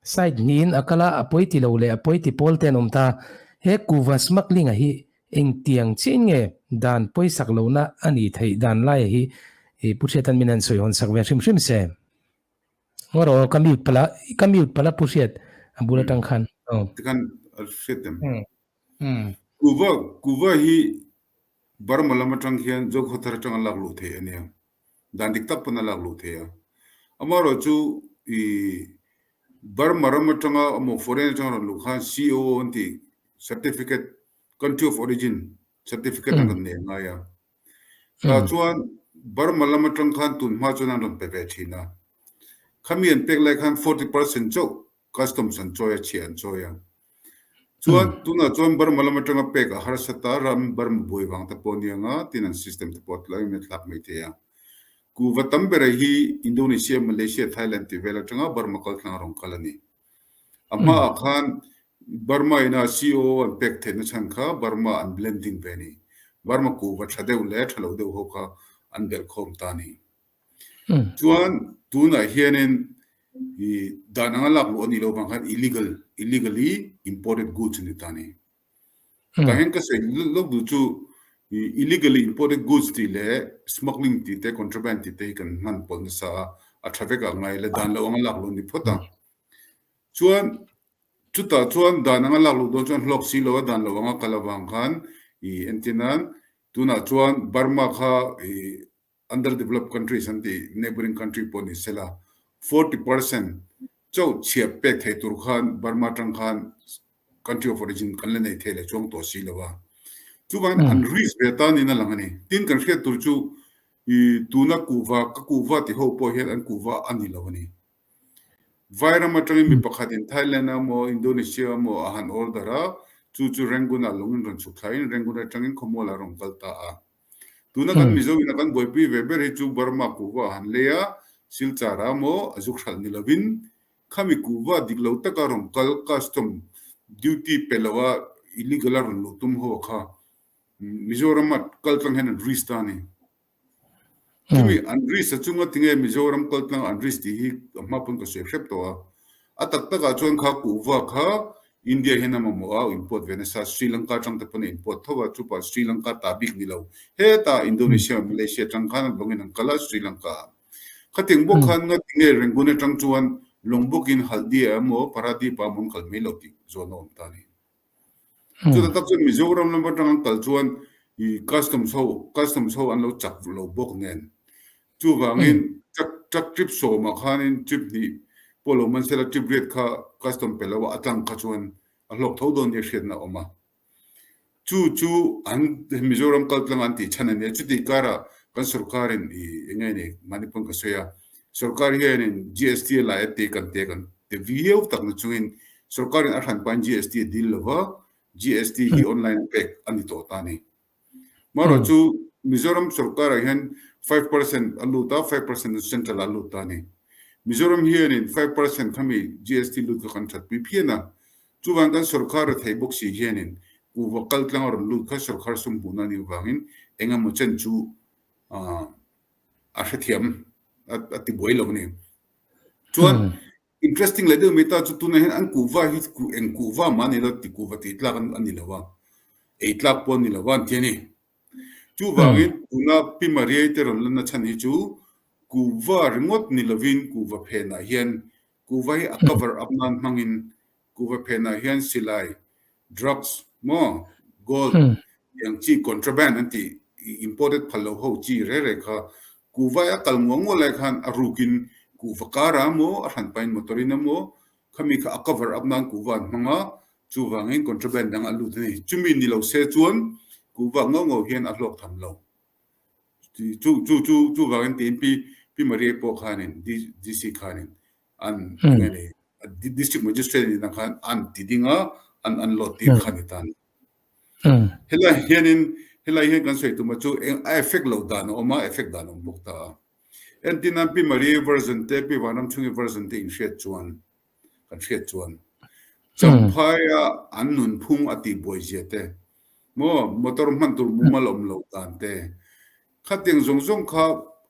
Side hnihin a kal a, a pawi ti lo leh a pawi ti pawl te an awm ta. He kuhva smuggling-a hi engtiang chiahin nge dan pawisak lohna a nih theih dan laia hi Pu Hriatan min han sawi hawn sak ve hrim hrim se. Ngaw rawh aw, ka mute palh a, ka mute palh a Pu Hriat a bul atang khan. Aw. Tikhan a hriat em? Kuhva, kuhva hi Burma lam atang hian Zokhawthar atanga lak luh theih a nia. Dan dik tak pawn a lak luh theih a. Amaherawh chu i Burma ram atanga emaw foreign atanga rawn luh khan COO an tih certificate, country of origin certificate an rawn nei a ngai a. Tah chuan Burma lam atang khan tun hma chuan an rawn pe ve thin a. Khami an pek lai khan 40% chauh Customs an chawi a, chhiah an chawi a. Chuan tunah chuan Burma lam atanga pek a harsa ta, ram Burma buai vang te pawh ania nga tin an system te pawh a tlai in a thlak mai thei a. Kuhva tam bera hi Indonesia, Malaysia, Thailand tih vel atanga Burma kal tlang a rawn kal a ni. A hmaah khan Burma ina COO an pek theihna chhan kha Burma an blending ve a ni. Burma kuhva tha deuh leh tha lo deuh ho kha an belhkhawm ta a ni. Chuan tunah hianin i dan anga lak luh a nih loh vang khan illegal, illegally imported goods a ni ta a ni. Tah hian ka sawi lawk duh chu i illegally imported goods tih leh smuggling tih te contraband tih te hi kan hman pawlh nasa a, a tha vek ah ngai la dan loh anga lak luh a ni phawt a. Chuan chutah chuan dan anga lak luh dawn chuan hlawk si lo a dan loh anga kal avang khan i entir nan tunah chuan Burma kha i underdeveloped countries an tih neighbouring country pawh ni sela 40% chauh chhiah pek thei tur khan Burma atang khan country of origin kan la nei thei leh chuang tawh si lo a. Chuvangin an risk ve tan in a lang a ni. Tin kan hriat tur chu i tuna kuhva ka kuhva ti ho pawh hian an kuhva a ni lo a ni. Vairam atangin mi pakhatin Thailand a maw Indonesia a maw a han order a, chu chu Rangoon ah lawngin rawn chhuk thlain Rangoon atangin khawmual ah rawn kal ta a. Tuna kan Mizo ina kan buaipui ve ber hi chu Burma kuhva han lei a, Silchar ah maw a zuk hralh ni lovin khami kuhva dik lo taka rawn kal custom duty pe lo a illegal a rawn luh tum ho kha Mizoram a kal tlang hian an risk ta a ni. Chumi an risk a chunga tinge Mizoram kal tlang an risk tih hi a hma pawn ka sawi hrep tawh a. A tak takah chuan kha kuhva kha India hian a mamawh a, import ve nasa, Sri Lanka atang te pawn a import tho a, chupa Sri Lanka ta bik ni lo, hetah Indonesia, Malaysia atang khan an lawngin an kal a, Sri Lanka ah. Khatiang bawk khan ngatinge Rangoon atang chuan lawng bawkin Haldia emaw Paradip ah emaw an kal mai lo tih zawn a awm ta a ni. Chutah tak chuan Mizoram lam atang an kal chuan i customs ho, customs ho an lo chak lo bawk nen Chuvangin truck truck trip sawmah khanin trip hnih pawh lo man sela trip riat kha custom pe lo a a tlang kha chuan a hlawk tho dawn nia hriatna a awm a. Chu chu an Mizoram kal tlang an tih chhan a nia. Chutih karah kan sorkarin i eng nge ni mahni pawn ka sawi a, sorkar hianin GST a lai a te kan te kan ti viau tak na chungin sorkarin a hran pahin GST a dil lo va, GST hi online pek a ni tawh ta a ni. Marawh chu Mizoram sorkarah hian 5% a lut a, 5% chu central ah a lut ta a ni. Mizoram hianin 5% khami GST lut kha kan thatpui phian a. Chuvang kan sorkar a thei bawk si hianin kuhva kal tlang a rawn lut kha sorkar sum hmuhna a nih avangin eng emaw chen chu a hrethiam a tibuai lo a ni. Chuan Interesting leh deuh mai ta chu tunah hian an kuhva hi eng kuhva mah a ni lo ti kuhva tih tlak a ni lo a, ei tlak pawh a ni lo a an ti a ni. Chuvangin tuna Pi Mariai te rawn lanna chhan hi chu kuhva ringawt ni lovin kuhva phenah hian kuhva hi a cover up nan hmangin kuhva phenah hian silai Drugs maw, gold tiang chi contraband an tih imported phal lo ho chi re re kha kuhva a kal nguah nguah lai khan a rukin kuhva kar a maw a hran pahin motor in a maw khami kha a cover up nan kuhva an hmang a chuvangin contraband dang a lut a ni. Chumi ni lo se chuan kuhva ngau ngau hian a hlawk tham lo. Chu chu chu chuvangin tiin Pi Pi Maria pawh khanin DC khanin an nge ni district magistrate ni na khan an ti ding a an an lot tir kha ni ta ni. Helai hianin helai hian kan sawi tuma chu eng a effect lo dan a awm a effect dan a awm bawk ta a. Entirnan Pi Maria version te Pi Vanramchhungi version te in hriat chuan kan hriat chuan Champhaia an nunphung a tih buai zia te maw motor hman tur mumal awm loh dan te Khatiang zawng zawng kha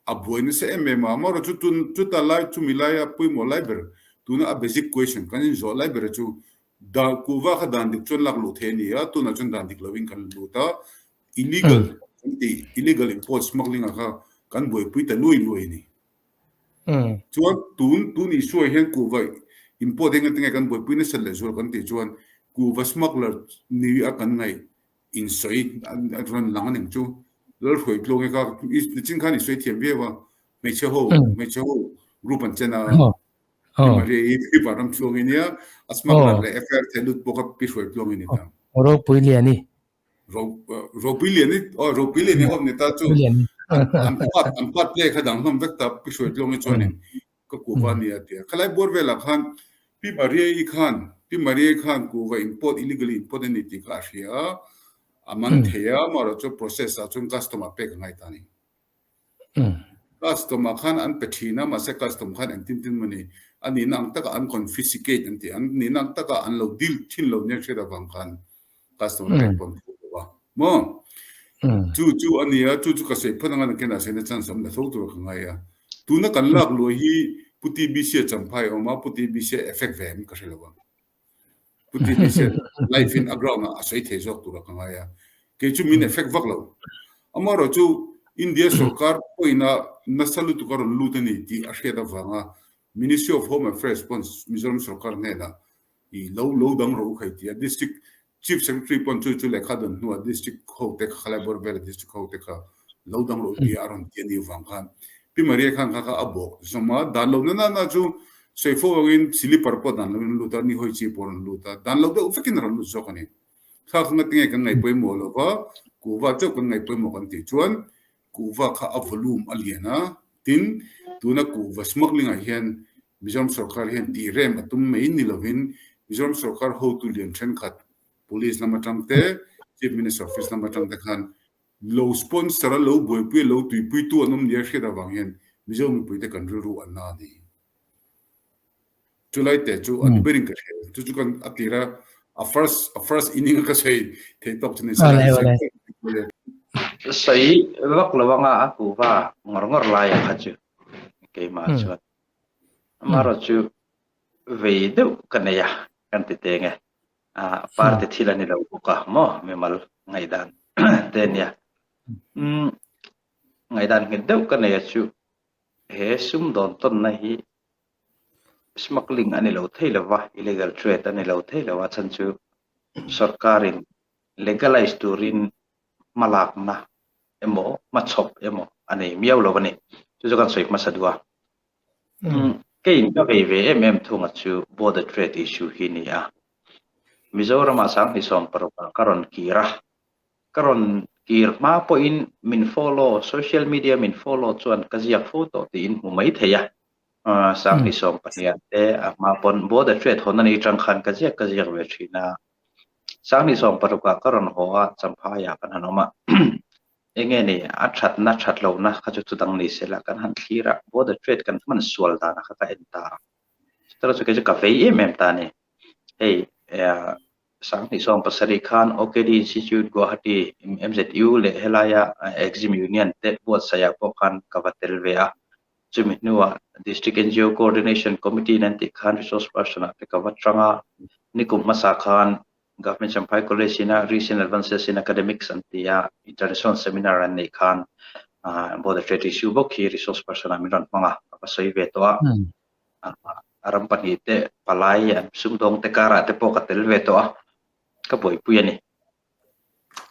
a buai nasa em em a, amaherawhchu chu tun chuta lai chumi laia pawimawh lai ber. Tuna a basic question kan inzawh lai ber chu dan kuhva kha dan dik chuan lak luh theih a ni a, tunah chuan dan dik lovin kan lut a, illegal kan tih illegal import smuggling ah kha kan buaipui ta luai luai a ni. Chuan tun tun issue ah hian kuhva import eng enge kan buaipui nasat leh zual kan tih chuan kuhva smuggler ni a kan ngaih insawi a rawn lang a ning chu Lalhruai tluang hi kha nichin khan i sawi thiam viau a, hmeichhe ho hmeichhe ho group an chen a Pi Maria i Pi Vanram tluang i nia a smuggler leh FIR theh lut pawh kha Pi Hruai tluang i ni ta. Ropui lian i. Ropui lian i aw Ropui lian i awm ni ta chu an part an part play kha dang hlawm vek ta Pi Hruai tluang i chuanin ka kuhva nia a ti a. Khalai bawr velah khan Pi Maria i khan Pi Maria i khan kuhva import illegally import a ni tih kha a hria a, a man thei a, amaherawhchu process ah chuan custom ah pek a ngai ta a ni. Custom ah khan an pe thin a, mahse custom khan engtin tin maw ni, a nihna ang taka an confiscate an ti, an nihna ang taka an lo deal thin lo nia hriat avang khan custom a pek pawh an phur lo a maw? Chu chu a ni a, chu chu ka sawi phawt anga nakin ah sawi na chance awm la tho tur ka ngai a. Tuna kan lak luai hi Pu TBC a Champhai a awm a, Pu TBC a effect ve em ka hre lo a. Pu TBC live in a ground ah a sawi thei zawk tur a ka ngai a. Kei chu min effect vak lo. Amaherawh chu India sorkar pawhin a nasa lutuk a rawn lut a ni tih a hriat avanga Ministry of Home Affairs pawn Mizoram sorkar hnenah i lo lo dang rawh u khai ti a. District Chief Secretary pawn chu chu lehkha dawn hnuah District ho te kha khalai bawr vela District ho te kha lo dang rawh u tia a rawn ti a nih avang khan Pi Maria khan kha kha a bawk zawm a, dan lo na na na chu sawi fo angin silipar pawh dan loin an lut a, nihawi chi pawh a rawn lut a, dan lo deuh vekin a rawn lut zawk a ni. Thla kha ngatinge kan ngaih pawimawh lo va, kuhva chauh kan ngaih pawimawh kan tih chuan kuhva kha a volume a lian a, tin tuna kuhva smuggling ah hian Mizoram sorkar hian tih rem a tum mai ni lovin Mizoram sorkar hotu lian thenkhat Police lam atang te, Chief Minister Office lam atang te khan lo sponsor a lo buaipui a lo tuipuitu an awm nia hriat avang hian Mizo mipuite kan rilru an na a ni. Chulai te chu a ni berin ka hria. Chu chu kan a tir a, a first a first inning a ka sawi thei tawk chu ni se la. Sawi vak lo anga a kuhva ngawr ngawr lai a kha chu keimah chuan. Amaherawh chu vei deuh ka nei a kan ti teng e. Party thil a ni lo bawk a maw mimal ngaihdan te a nia. Ngaihdan nghet deuh ka nei a chu he sumdawn tawnna hi smuggling a ni lo thei lo va, illegal trade a ni lo thei lo a chhan chu sorkarin legalize turin hmalakna emaw hmachhawp emaw a nei miau lo a ni. Chu chu kan sawi hmasa duh a. Keiin ka vei ve em em thunga chu border trade issue hi ni a. Mizoramah 2016 ah ka rawn kir a. Ka rawn kir hma pawhin min follow, social media min follow chuan ka ziak fo tawh tiin hmu mai thei a. 2012 ah te a hma pawn border trade hawn a nih atang khan ka ziak ka ziak ve thin a. 2016 ah ka rawn haw a, Champhaiah kan han awm a. Enge ni a thatna that lohna kha chu chudang ni se la kan han thlir a, border trade kan hman sual danah kha ka en ta a. Chutah chu kei chu ka vei em em ta a ni. Hei 2017 khan OKD Institute Guwahati MZU leh helaia Exim Union te buatsaihah pawh khan ka va tel ve a. Chumi hnuah District NGO Coordination Committee in an tih khan resource person ah te ka va tang a, nikum hmasa khan Government Champhai College ina Recent Advances in Academics an ti a, International Seminar an neih khan Border Trade Issue bawk hi resource person ah min rawn hmang a, ka va sawi ve tawh a. A ram pahnih te palai an sumdawng te karah te pawh ka tel ve tawh a, ka buaipui a ni.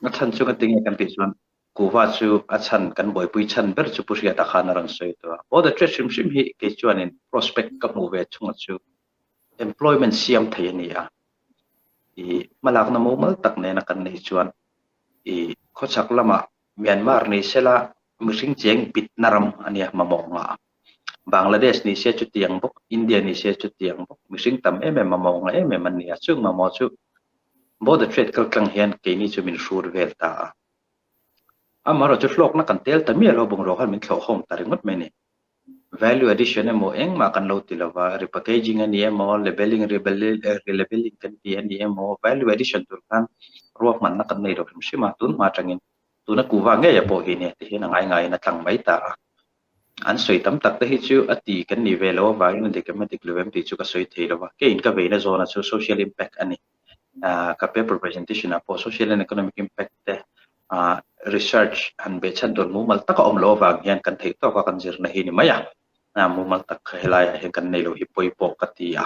A chhan chu ka ti nge kan tih chuan Kuhva chu a chhan kan buaipui chhan ber chu Pu Hriata khan a rawn sawi tawh a. Border trade hrim hrim hi kei chuanin prospect ka hmuh ve chhungah chu employment siam thei a ni a. I hmalakna mumal tak nena kan neih chuan i khawchhak lamah Myanmar ni sela mihring cheng bitna ram a nia mamawh ngah. Bangladesh ni se chutiang bawk, India ni se chutiang bawk, mihring tam em em mamawh ngah em em an ni a. Chung mamawh chu border trade kaltlang hian keini chu min hrur vel ta a. Amaherawhchu hlawkna kan tel ta miah lo bungrua khan min thlawhkhawm ta ringawt mai a ni. Value addition emaw engmah kan lo ti lova, repackaging a ni emaw, labelling, relabelling kan ti a ni emaw, value addition tur khan ruahmanna kan nei lo hrim hrim a, tun hma atangin tuna kuhva ngeia pawh hi nia ti hian a ngai ngaiin a tlang mai ta a. An sawi tam tak te hi chu a ti kan nih ve loh avangin a dik em a dik lo em tih chu ka sawi thei lo va. Keiin ka veina zawna chu social impact a ni. Ka paper presentation ah pawh social and economic impact te research han behchhan tur mumal tak a awm loh avang hian kan theih tawk a kan zirna hi ni mai a. Mumal tak kha helaiah hian kan nei lo hi pawi pawh ka ti a.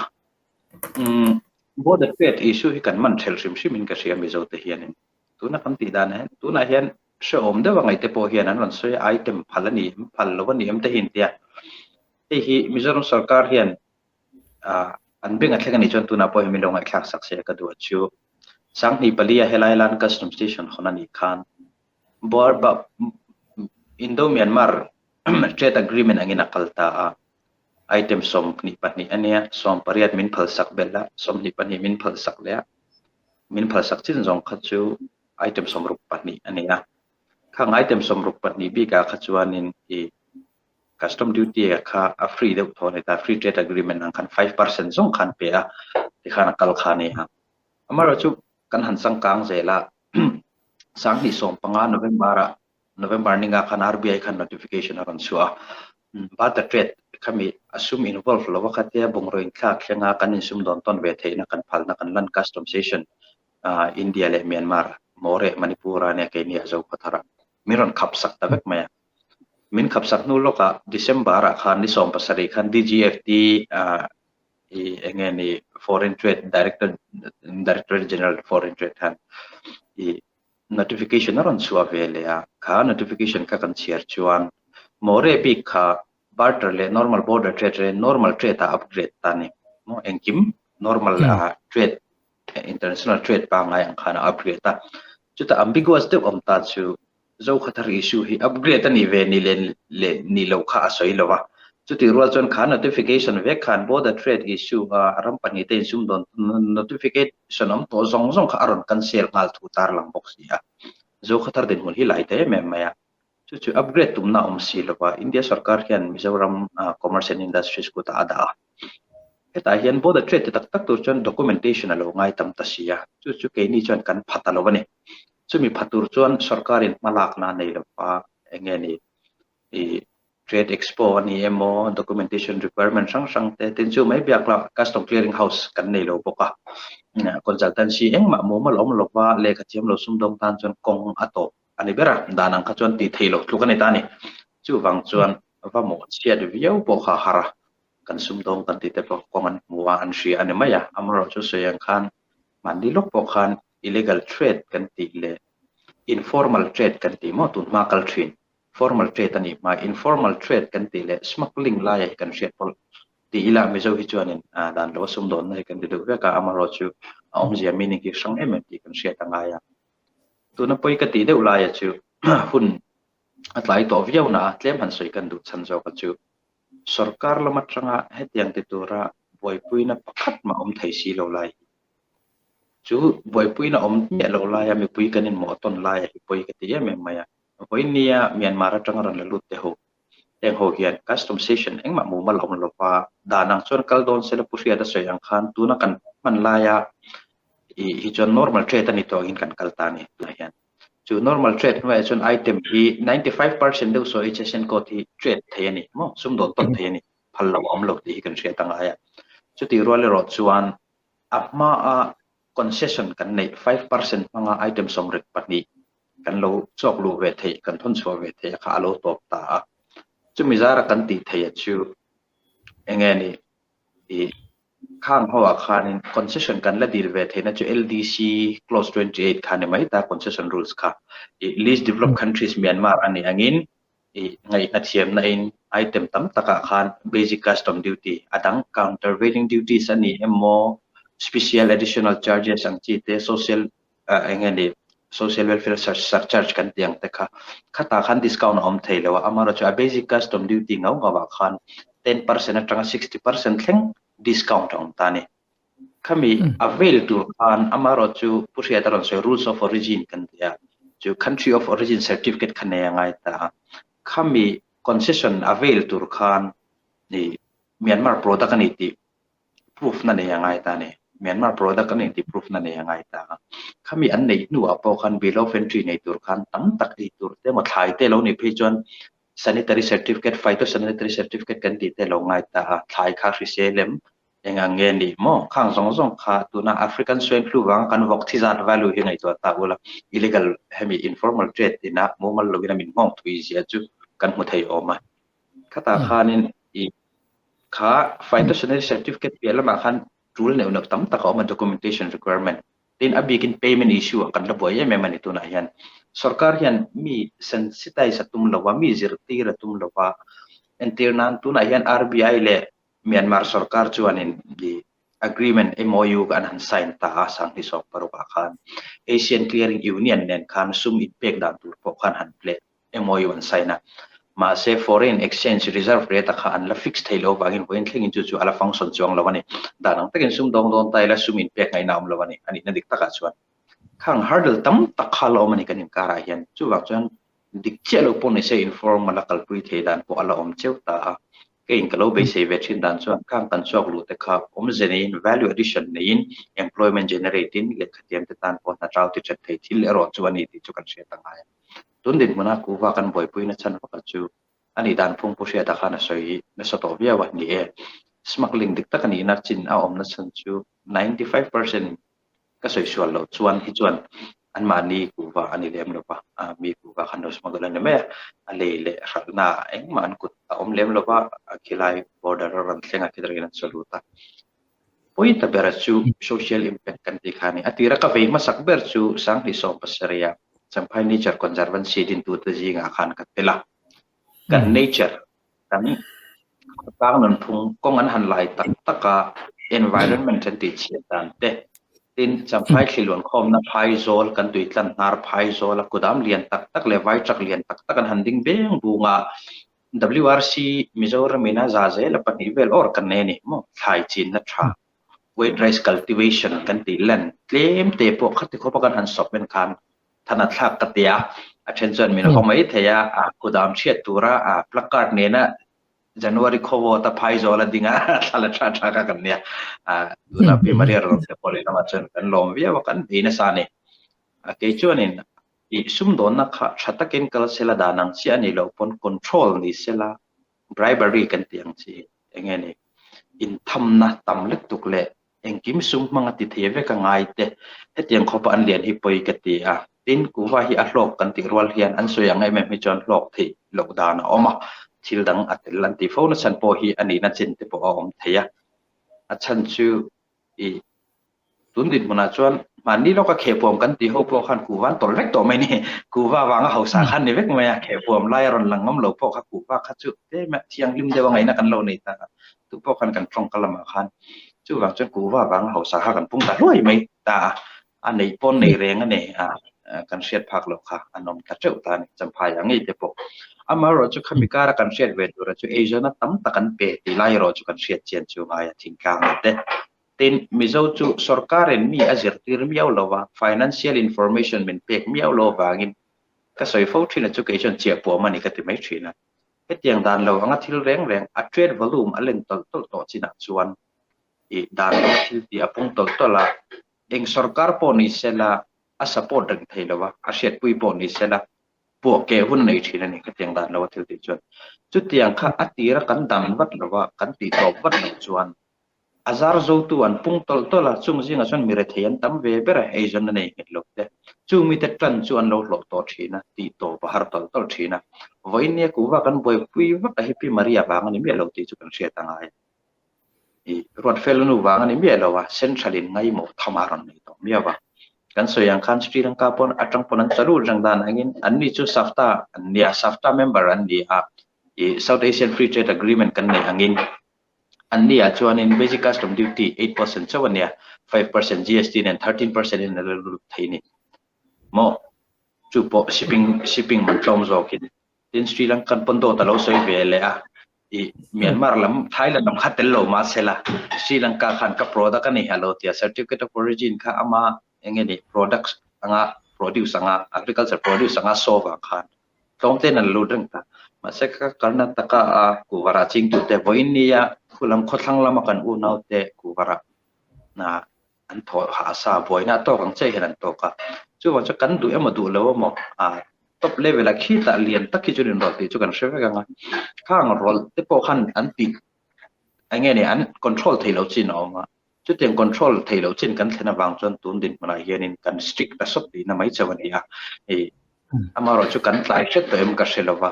Border trade issue hi kan man thelh hrim hrimin ka hria Mizo te hianin. Tuna kan tih dan hian tunah hian hrehawm deuh a ngaihte pawh hian an rawn sawi a, item phal a ni em, phal lo a ni em te hi an ti a. Hei hi Mizoram sorkar hian an beng a thleng a nih chuan tunah pawh hian min lo ngaihthlak sak se ka duh a chu. Sanghnih palia helai lan custom station hawn a nih khan Indo-Myanmar trade agreement angin a kal ta a. Item 22 a nia, 18 min phalsak belh a, 22 min phalsak leh a, min phalsak chin zawng kha chu item 64 a ni a. Khang item 62 bikah kha chuanin i custom duty a kha a free deuh thaw a ni ta, free trade agreement ang khan 5% zawng khan pe a, tikhan a kal kha a ni a. Amaherawhchu kan han changkang zel a, 2015 November-ah November ninga khan RBI khan notification a rawn chhuah a, barter trade khami a sum involve lo a khatia bungraw inthlak thlenga kan insum dawn tawn ve theihna kan phalna kan lan custom station India leh Myanmar Moreh Manipur a nia keini a Zokhawthar a min rawn khap sak ta vek mai a. Min khap sak hnu lawkah December ah khan ni 17 khan DGFT i enge ni Foreign Trade Director Directorate General Foreign Trade khan i Notification a rawn chhuah ve leh a, kha notification kha kan chhiar chuan More bik kha barter leh normal border trade re normal trade ah upgrade ta a ni maw, engkim normal trade international trade pangngai ang khan a upgrade a, chutah ambiguous deuh awm ta chu Zokhathar issue hi upgrade a nih ve ni leh leh nih loh kha a sawi lo a, chutih rual chuan kha notification vek khan border trade issue a ram pahnihte insumdawn notificate Sanawm tawh zawng zawng kha a rawn cancel nghal thu tarlang bawk si a. Zokhathar dinhmun hi lai ta em em mai a. Chu chu upgrade tumna a awm si lova, India sorkar hian Mizoram Commerce and Industries kutah a dah a. Hetah hian border trade ti tak tak tur chuan documentation a lo ngai tam ta si a, chu chu keini chuan kan pha ta lo a ni. Chumi pha tur chuan sorkarin hmalakna a nei lova, eng nge ni i Trade Expo a ni emaw, documentation requirement hrang hrang te, tin chu mai biak lah custom clearing house kan nei lo bawk a. Consultancy engmah mumal awm lova lehkha thiam lo sumdawng tan chuan kawng a tawp a ni ber a, dan ang kha chuan tih theih loh tluk a ni ta a ni. Chuvang chuan va mawhchhiat viau pawh kha a har a, kan sumdawng kan tih te pawh kawng an hmu a, an hria a ni mai a. Amaherawhchu sawi ang khan mahni lawk pawh khan illegal trade kan tih leh informal trade kan tih maw tun hma kal thin. Formal trade a nih hma, informal trade kan tih leh smuggling laia hi kan hriat pawlh ti ila Mizo hi chuanin dan lo a sumdawnna hi kan ti deuh vek a, amaherawhchu a awmzia meaning hi hrang em em tih kan hriat a ngai a. Tuna pawi ka tih deuh laia chu hun a tlai tawh viau na a, tlem han sawi kan duh chhan zawk a chu sorkar lam atanga hetiang ti tura buaipuina pakhat mah awm thei si lo lai hi chu buaipuina awm miah lo laia mipui kan inmawh tawn laia hi pawi ka ti em em mai a. Vawinia Myanmar atanga rawn la lut te ho, heng ho hian custom station engmah mumal a awm lo va, dan ang chuan kal dawn sela Pu Hriata sawi ang khan tuna kan hman laia ih hi chuan normal trade a ni tawh angin kan kal ta a ni tunah hian. Chu normal trade hnuaiah chuan item hi 95% deuh saw HSN code hi trade thei a ni maw, sumdawn tawn thei a ni, phal lo a awm lo tih hi kan hriat a ngai a. Chutih rual erawh chuan a hmaa concession kan neih 5% hmanga item 72 kan lo chawk luh ve theih, kan thawn chhuah ve theih a kha a lo tawp ta a. Chumi zara kan tih theih a chu eng nge ni i khang ho ah khanin concession kan la dil ve theihna chu LDC clause 28 kha ni mai ta concession rules kha i least developed countries Myanmar a nih angin i ngaihna thiamna in item tam takah khan basic custom duty a dang countervailing duties a ni emaw special additional charges ang chi te social eng nge ni social welfare surcharge kan tih ang te kha khatah khan discount a awm thei lo a, amaherawhchu a basic custom duty ngau ngau ah khan 10% atanga 60% thleng discount a awm ta a ni. Khami avail tur khan amaherawhchu Pu Hriata rawn sawi rules of origin kan ti a, chu country of origin certificate kha nei a ngai ta a, khami concession avail tur khan Myanmar product a ni tih proof na nei a ngai ta a ni. Myanmar product a ni tih proof na nei a ngai ta a. Khami an neih hnuah pawh khan bill of entry nei tur khan tam tak ei tur te emaw thlai te lo nih phei chuan Sanitary certificate, phytosanitary certificate kan tih te a lo ngai ta a, thlai kha hrisel em? Eng ang nge nih maw? Khang zawng zawng kha tuna African swine flu vanga kan vawk thi zat value hi ngaihtuah ta ula, illegal hemi informal trade ina mumal lovin a min nghawng thui zia chu kan hmu thei awm a. Khatah khanin i kha phytosanitary certificate piah lamah khan tul neuh neuh tam tak a awm a, documentation requirement. Tin, a bikin payment issue ah kan la buai em em a ni tunah hian. Sorkar hian mi sensitize a tum lo a, mi zirtir a tum lo a. Entir nan tunah hian RBI leh Myanmar sorkar chuanin i agreement MOU an han sign ta a, Sanghni sawm parukah khan Asian Clearing Union nen khan sum inpek dan tur pawh khan han pleh MOU an sign a. Mahse foreign exchange reserve rate a kha an la fix thei lo avangin vawiin thlengin chu chu a la function chuang lo a ni. Dan ang takin sum dawng dawn ta ila sum inpek ngaihna a awm lo a ni. A nihna dik takah chuan khang hurdle tam tak kha a la awm a ni kan inkarah hian. Chuvang chuan dik chiah lo pawh nise informal a kalpui thei dan pawh a la awm cheu ta a. Keiin ka lo beisei ve thin dan chuan khang kan chhuak luh te kha awmze neiin value addition neiin employment generate in lehkhathiam te tan pawh hna tau ti that thei thil erawh chu a ni tih chu kan hriat a ngai a. Tun dinhmuna kuhva kan buaipui na chhan pakhat chu a nih dan phung Pu Hriata khan a sawi nasa tawh viau a ni e. Smuggling dik tak a nihna chin a awmna chhan chu 95% ka sawi sual loh chuan hi chuan anmahni kuhva a ni lem lo va, mi kuhva khan lo smuggle a ni mai a, a lei leh hralhna ah engmah an kut a awm lem lo va, khilai border a rawn thleng a khitangin an sawi lut a. Pawi ta bera chu social impact kan tih kha a ni. A tira ka vei hmasak ber chu Sanghni 17 a Champhai Nature Conservancy dintute zingah khan ka tel a. Kan nature, kan khawtlang nunphung kawng an han lai tak tak a, environment an tih chhiat dan te, tin Champhai thli luankhawmna phaizawl, kan tuitlan hnar phaizawl a kudam lian tak tak leh vai truck lian tak tak an han ding beng bung a, WRC Mizoram in a za zel a pahnih vel awr kan nei a ni maw? Thlai chinna tha, wheat rice cultivation kan tih lan tlem te pawh khati khawpa kan han sawp en khan than a thlak ka ti a, a then chuan min haw mai thei a, a kudam chhiat tura a placard nena January khawvawt a phaizawl a ding a thla la tha tha kha kan nia, a tuna Pi Maria rawn te pawh lehlamah chuan kan lawm viau a, kan bei nasa a ni. A kei chuanin Ih sumdawnna kha tha takin kal sela dan ang chiah a nih loh pawn control ni sela bribery kan tih ang chi eng nge ni inthamna tam lutuk leh engkim sum hmanga ti thei vek a ngai te hetiang khawpa an lian hi pawi ka ti a. Tin, kuhva hi a hlawk kan tih rual hian an sawi ang em em hi chuan hlawk theih loh dan a awm a, thil dang a tel an tih fo na chhan pawh hi a nihna chin te pawh a awm thei a. A chhan chu ih Tun dinhmunah chuan mahni lawka khehpuam kan tih ho pawh khan kuhva an tawlh vek tawh mai ni. Kuhva vanga hausa khan ni vek mai a, khehpuam lai a rawn lang ngam lo pawh kha kuhva kha chu tlem a thianghlim deuh a ngaihna kan lo nei ta a, tu pawh khan kan tawngka lamah khan chuvang chuan kuhva vanga hausa kha kan pung ta hluai mai ta a, a neih pawn nei reng a ni a, kan hriat phak loh kha an awm ta teuh ta a ni, Champhai ah ngei te pawh. Amaherawh chu khami kara kan hriat ve tura chu eizawnna tam tak an pe tih lai erawh chu kan hriat chian chu ngai a thingtlang ah te. Tin, Mizo chu sorkarin mi a zirtir miau lo a, financial information min pek miau lo avangin ka sawi fo thin a chu kei chuan chiahpuam a ni ka ti mai thin a. Hetiang dan lo anga thil reng reng a trade volume a len tawlh tawlh tawh chinah chuan i dan lo thil tih a pung tawlh tawlh a, eng sorkar pawh ni sela a support reng thei lo a, a hriatpui pawh ni sela puah keh hun a nei thin a ni khatiang dan lo a thil tih chuan. Chutiang kha a tira kan dan vat lo a, kan tih tawp vat loh chuan A zar zotu an pung tawlh tawlh a, chung zingah chuan mi rethei an tam ve ber a, eizawn a nei nghet lo te. Chu mite tan chu an lo hlawh tawh thin a, tih tawp a har tawlh tawlh thin a. Vawiin nia kuhva kan buaipui vak a hi Pi Maria vang a ni miah lo tih chu kan hriat a ngai a. I Ruatfel nu vang a ni miah lo a, Central in ngaimawh tham a rawn nei tawh miau a. Kan sawi ang khan Sri Lanka pawn atang pawn an chalut reng dan angin anni chu SAFTA an nia, SAFTA member an ni a, i South Asian Free Trade Agreement kan neih angin An ni ah chuanin Basic Custom Duty 8% chauh a nia, 5% GST nen 13% in a la lut thei ni maw? Chu pawh shipping shipping man tlawm zawkin. Tin Sri Lankan pawn dawt a lo sawi ve leh a, i Myanmar lam Thailand lam kha tel lo mahsela Sri Lanka khan ka product a ni a lo ti a, Certificate of Origin kha ama eng nge ni products anga produce anga agriculture produce anga show vang khan Tlawm ten an lut reng ta. Mahse ka Karnataka a kuhvarah chingtute vawiin nia khulam khawthlang lama kan unaute kuhvarah hna an thawh hah sa buaina a tawk ang chiah hian an tawk a. Chuvang chuan kan duh emaw duh lo emaw ah. Top level ah khitah lian tak hi chu an inrawlh tih chu kan hre vek ang a. Khang rawlh te pawh khan an tih eng nge ni an control theih loh chin a awm a. Chutiang control theih loh chin kan thlen avang chuan tun dinhmunah hianin kan strict ta sawt tihna mai chauh a ni a. Hei amaherawh chu kan tlai hret tawh em ka hre lo va.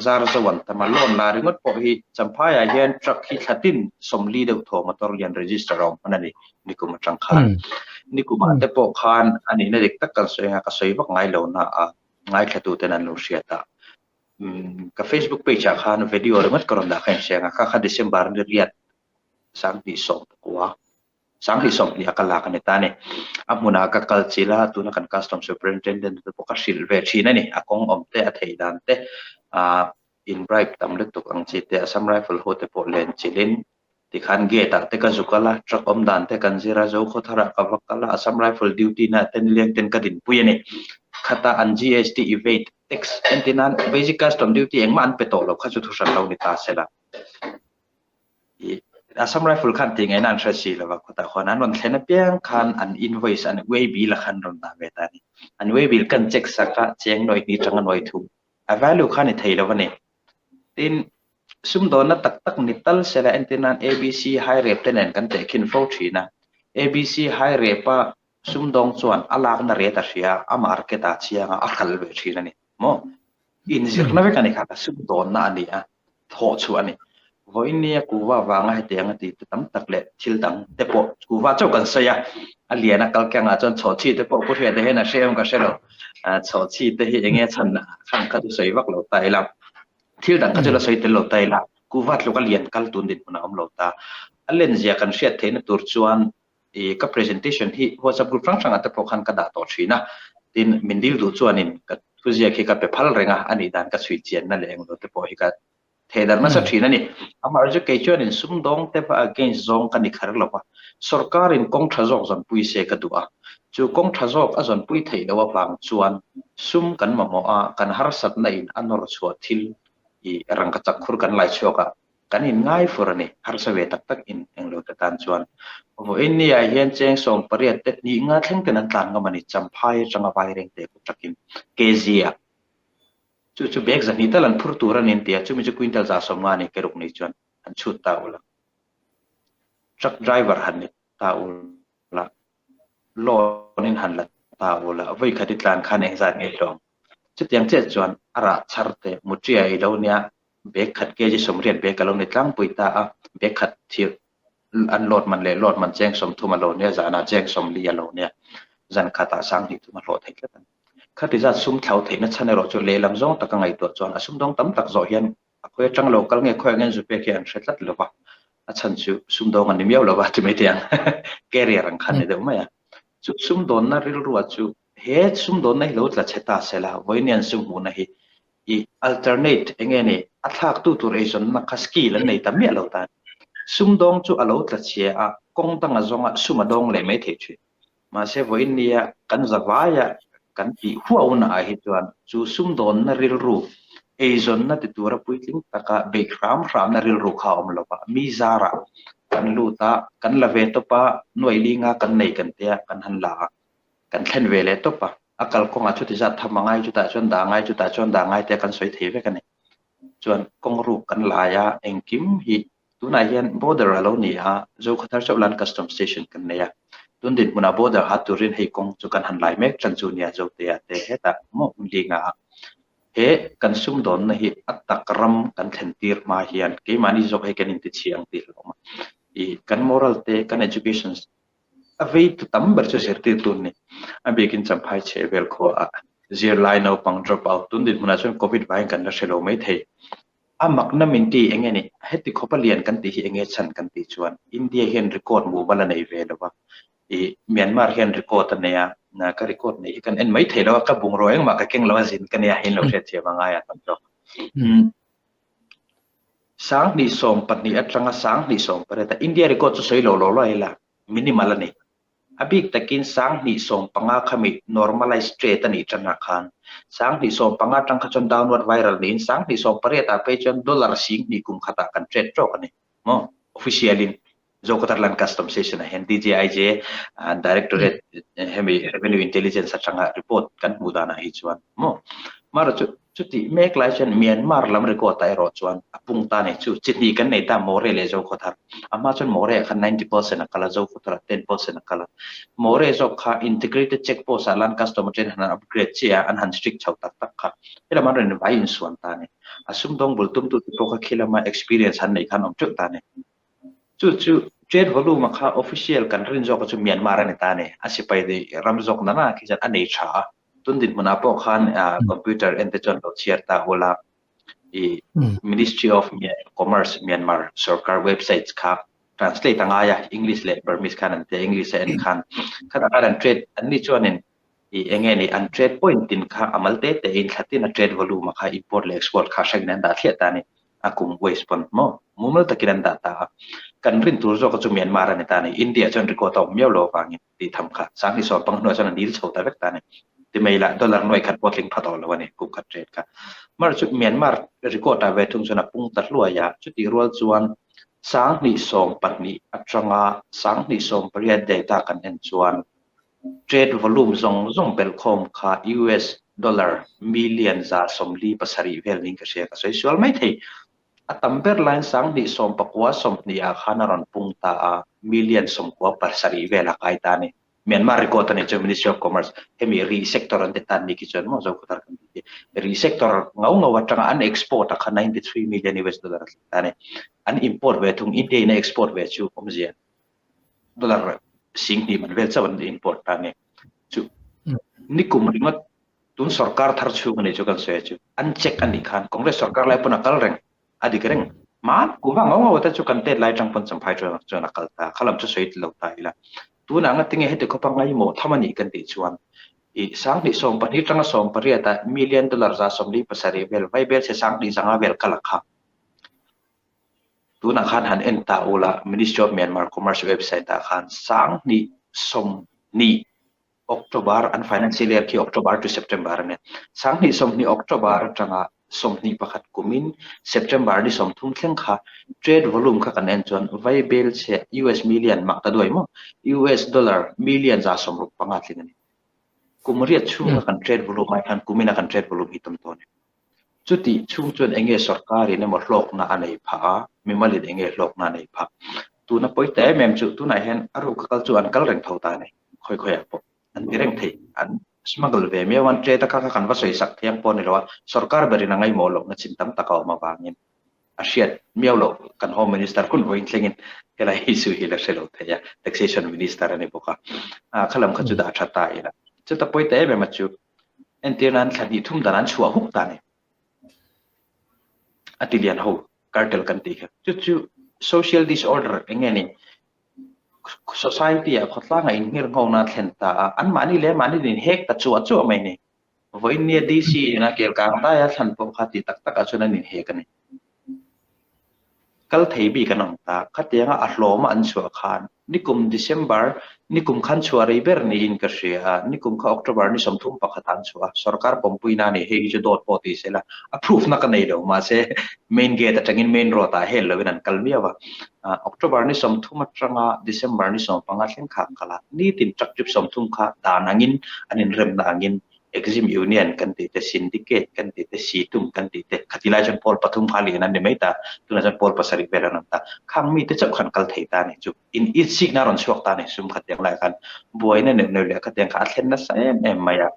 Zar zo an tam a, loan la ringawt pawh hi Champhaiah hian truck hi thla tin 40 deuh thaw motor lian register a awm hman a ni nikum atang khan. Nikumah te pawh khan a nihna dik tak kan sawi anga ka sawi vak ngai lo na a ngaithla tu ten an lo hriat a. Ka Facebook page ah khan video ringawt ka rawn dah kha inhria anga kha kha December ni riat 2019 2020 a ka lak a ni ta a ni. A hmunah ka kal chilh a, tuna kan Custom Superintendent te pawh ka hrilh ve thin a ni. A kawng awm te, a theih dan te, ah in bribe tam lutuk ang chi te, Assam Rifle ho te pawh len chilhin tikhan gate ah te ka zu kal a, truck awm dan te kan zir a, Zokhawthar ah ka va kal a, Assam Rifle duty na te nileng ten ka dinpui a ni. Khata an GST evade tax entir nan basic custom duty engmah an pe tawh lo kha chu thuhran lo ni ta sela. Assam Rifle khan tih ngaihna an hre si lova khawtah khuan an rawn thlen apiang khan an invoice an way bill a khan rawn dah ve ta a ni. An way bill kan check sak a cheng nuai hnih tanga nuai thum a value kha ni thei lo a ni. Tin, sumdawnna tak tak ni tal sela entir nan ABC high rep te nen kan tehkhin fo thin a. ABC high rep a sumdawng chuan a lakna ret a hria a market ah chiang a a hralh ve thin a ni maw? Inzirna vek a ni kha, sumdawnna a ni a, thawh chhuah a ni. Vawiin nia kuva vanga hetiang a tih te tam tak leh thil dang te pawh kuva chauh kan sawi a, a lian a kal kengah chuan chhawhchhi te pawh Pu Hriata hian a hre em ka hre lo, chhawhchhi te hi enge chhan chhan kha chu sawi vak lo ta ila, thil dang kha chu la sawi tel lo ta ila, kuva tluk a lian kal tun dinhmun a awm lo ta. A lenzia kan hriat theihna tur chuan I ka presentation hi WhatsApp group hrang hrangah te pawh khan ka dah tawh thin a, tin min dil duh chuanin ka thuziak hi ka pe phal reng a, a nih dan ka chhui chianna leh englo te pawh hi ka thehdarh nasa thin a ni. Amaherawhchu kei chuanin sumdawng te va against zawng ka ni kher lo va, sorkarin kawng tha zawk zawnpui se ka duh a, chu kawng tha zawk a zawnpui theih loh avang chuan sum kan mamawh a, kan harsatna in a nawr chhuah thil i rangkachak khur kan lai chhuak a, Kan in ngai fur a ni, harsa ve tak tak in englo te tan chuan. Vawiin ni ah hian cheng 18 te hnih nga thleng ten an tlan ngam a ni, Champhai atanga Vaireng te kut takin KZ ah. Chu chu bag 200 tal an phur tur a ni an ti a, chumi chu quintal 150 a ni keruk nei chuan han chhut ta ula. Truck driver han ni ta ula, loan in han la ta ula, vawi khat i tlan khan engzat nge hlawm. Chutiang chiah chuan a rah chhar te mutria i lo nia Bag khat kg 80 bag a lo ni tlangpui ta a, bag khat thir an load man leh load man cheng 30 a lo nia, zanah cheng 40 a lo nia, zan khatah 30,000 a hlawh theih tlat a ni. Khati zat sum thlau theihna chhan erawh chu lehlam zawng taka ngaihtuah chuan a sumdawng tam tak zawh hian a khawi atang lo kal nge khawi angin zu pek hi an hre tlat lo va, a chhan chu sumdawng an ni miau lo va ti mai thei ang, carrier ang khan ni deuh mai a. Chu sumdawnna rilruah chu he sumdawnna hi lo tla chhe ta se la, vawiin an sum hmuhna hi I alternate enge ni? A thlaktu tur eizawnna kha skill an nei ta miah lo ta. Sumdawng chu a lo tla chhia a, kawng danga zawnga sum a dawng leh mai thei thin. Mahse vawiin nia kan zavaia kan tih huauna ah hi chuan chu sumdawnna rilru, eizawnna ti tura puitling taka beih hram hramna rilru kha a awm lo va, mi zarah kan lut a, kan la ve tawp a, nuaih linga kan nei kan tia kan han la a. Kan thlen ve leh tawp a, a kalkawngah chuti zat tham a ngai, chutah chuan dah a ngai, chutah chuan dah a ngai tia kan sawi thei vek a ni. Chuan kawng ruk kan lai a, engkim hi tunah hian border a lo ni a, Zokhawthar chauh lan custom station kan nei a, tun dinhmunah border hat turin hei kawng chu kan han lai mek tan chu nia Zotea te hetah maw hmun linga ah he kan sumdawnna hi a tak ram kan thlen tir hma hian keimahni zawk hei kan intichhia ang tih hlauhawm a, ih kan moral te kan education A veitu tam ber chu zirtirtu an ni. A bikin Champhai chhehvel khuaah zirlai naupang drop out tun dinhmunah chuan Covid vangin kan la hre lo mai thei. A makna min ti eng nge ni? Heti khawpa lian kan tih hi eng nge chhan kan tih chuan India hian record mumal a nei ve lo va, ih Myanmar hian record a nei a, ka record neih hi kan en mai thei lo a, ka bungraw engmah ka keng lo a zin ka nia in lo hriatthiam a ngai a tam zawk. 2012 atanga 2018 a India record chu sawi lo lo lo ila minimal a ni. A bik takin 2015 khami normalized trade a nih tangah khan 2015 atang kha chuan downward viral niin 2018 ah phei chuan dollar 2000 kum khatah kan trade tawk a ni maw official in Zokhawthar Land Custom Station ah hian DJIJ Directorate hemi Revenue Intelligence atanga report kan hmuh danah hi chuan maw. Amaherawhchu chutih mek lai chuan Myanmar lam record ah erawh chuan a pung ta a ni. Chu chi hnih kan nei ta More leh Zokhawthar. A hma chuan More ah khan 90% a kal a, Zokhawthar ah 10% a kal a. More zawk kha integrated check post ah lan custom atangin han upgrade chiah a, an han strict chho tak tak kha. Helam an rawn vai insuan ta a ni. A sumdawng bul tumtu te pawh kha khi lama experience han neih khan awm teuh ta a ni. Chu chu trade volume kha official kan rin zawk chu Myanmar a ni ta a ni. A sipai ram zawk nana khi chuan a nei tha a. Tun dinhmunah pawh khan computer en te chuan lo chhiar ta ula i Ministry of Commerce Myanmar sorkar websites kha translate a ngai a, English leh Burmese khan an tia, English a en khan khatah khan an trade an ni chuanin i eng nge ni an trade point tin kha a mal te te in thla tin a trade volume a kha import leh export kha hrengin an dah thliah ta a ni. A kum waste pawn maw mumal takin an dah ta a. Kan rin tur zawk chu Myanmar a ni ta a ni. India chuan record a awm miau lo avangin tih tham kha sanghnih sawm pang hnuah chuan a nil chho ta vek ta a ni. Ti mai lah dollar nuai khat pawh tling pha tawh lo a ni kum khat trade kha. Mar chu Myanmar record ah ve thung chuan a pung ta hluai a, chutih rual chuan 2012 atanga 2018 data kan en chuan Trade volume zawng zawng belhkhawm kha US dollar million 147 vel niin ka hria, ka sawi sual mai thei. A tam ber laiin 2019 ah khan a rawn pung ta a, million 97 vel a kai ta a ni. Myanmar record a nih chuan Ministry of Commerce hemi ri sector an ti tan ni khi chuan maw Zokhawthar kan tih hi ri sector ngau ngau atanga an export a kha 93 million US dollar a tling ta a ni. An import ve thung India in a export ve chu awmzia dollar 2000 man vel chauh an import ta a ni. Chu nikum ringawt tun sorkar thar chhung a nih chu kan sawi a chu an check a nih khan Congress sorkar lai pawn a kal reng a dik reng. Mahni kum vang ngau ngau te chu kan tet lai atang pawn Champhai chuan chuan a kal ta khalam chu sawi lo ta ila. Tunah nga tinge heti khawpa ngaimawh tham a nih kan tih chuan i 2012 atanga 18 ah million dollar 147 vel vaibel chhe 2500 vel kal a kha. Tunah khan han en ta ula Ministry of Myanmar Commerce website ah khan 2020 October an financial year khi October to September a nia. 2020 October atanga 21 kumin September ni 30 thleng kha trade volume kha kan en chuan vaibel chhe US million mak ta duai maw US dollar million 165 tling a ni. Kum riat chhunga kan trade volume ai khan kumina kan trade volume hi tam tawh a ni. Chutih chhung chuan eng nge sorkarin emaw hlawkna a nei phah a, mimalin eng nge hlawkna a nei phah. Tuna pawi ta em em chu tunah hian a ruka kal chu an kal reng tho ta a ni, khawi khawiah pawh an ti reng thei. An smuggle ve miau a, an trade a kha kha kan va sawi sak thiang pawh a ni lo a, sorkar berin a ngaihmawh lohna chin tam tak a awm avangin a hriat miau loh kan Home Minister hun vawiin thlengin helai issue hi la hre lo thei a, Taxation Minister a ni bawk a, khalam kha chu dah tha ta ila. Chuta pawi ta em em a chu Entir nan thla hnih thum dan an chhuah huk ta ni. A ti lian ho cartel kan tih kha. Chu chu social disorder eng nge ni society ah khawtlang ah inhmir ngho na thlen ta a an mahni leh mahni in hek ta chuah chuah mai ni. Vawiin nia DC in a kel kang dai a thlan pawh kha ti tak tak ah chuan an inhek a ni. Kal thei bik an awm ta. Khatianga a hlawma an chhuah khan nikum December, nikum khan chhuah rei ber niin ka hria a, nikum kha October ni 31 ah an chhuah a, sorkar pawmpuina a ni, hei hi chu dawt pawh ti sela, a proof na ka nei lo, mahse main gate atangin main road ah hel loin an kal miau a. October ni 30 atanga December ni 15 thleng kha an kal a, nitin truck trip 30 kha dan angin an inremna angin Exim Union kan tih te, Syndicate kan tih te, Situm kan tih te, khati lai chuan pawl pathum kha lian an ni mai ta, tunah chuan pawl pasarih vel an awm ta. Khang mite chauh khan kal thei ta a ni chu. In itsikna a rawn chhuak ta a ni sum khatiang lai khan buaina neuh neuh leh khatiang kha a thlen nasa em em mai a.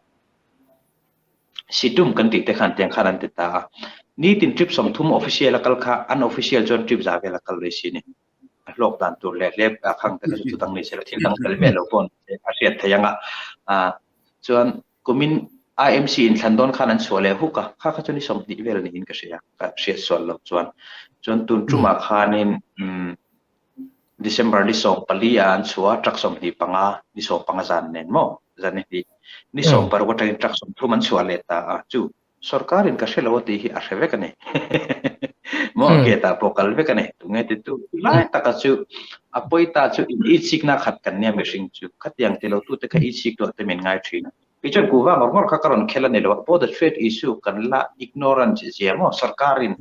Situm kan tih te khan tiang khan an ti ta a. Nitin trip 30 official a kal kha unofficial chuan trip za vel a kal leh si a ni. A hlawk dan tur leh hlep a khang te kha chu thudang ni se la thil dang tel ve lo pawh a hriat theih ang a. Chuan kumin IMC inthlan dawn khan an chhuah leh huk a, kha kha chu ni 20 vel niin ka hria, ka hriat sual loh chuan. Chuan tun tumah khanin December ni 14 ah an chhuah a, truck 25 ni 15 zan nen maw, zan ni hnih, ni 16 atangin truck 30 an chhuah leh ta a, chu Sorkarin ka hre lo a tih hi a hre vek a ni. Maw gate ah pawh kal vek a ni. Tunge ti tu lai taka chu a pawi ta chu in itsikna khat kan nia mihring chu. Khatiang ti lo tute kha itsik tuah te min ngai thin a. Kei chuan kuhva ngawr ngawr kha ka rawn khel a ni lo a. Border trade issue kan la ignorance zia maw sorkarin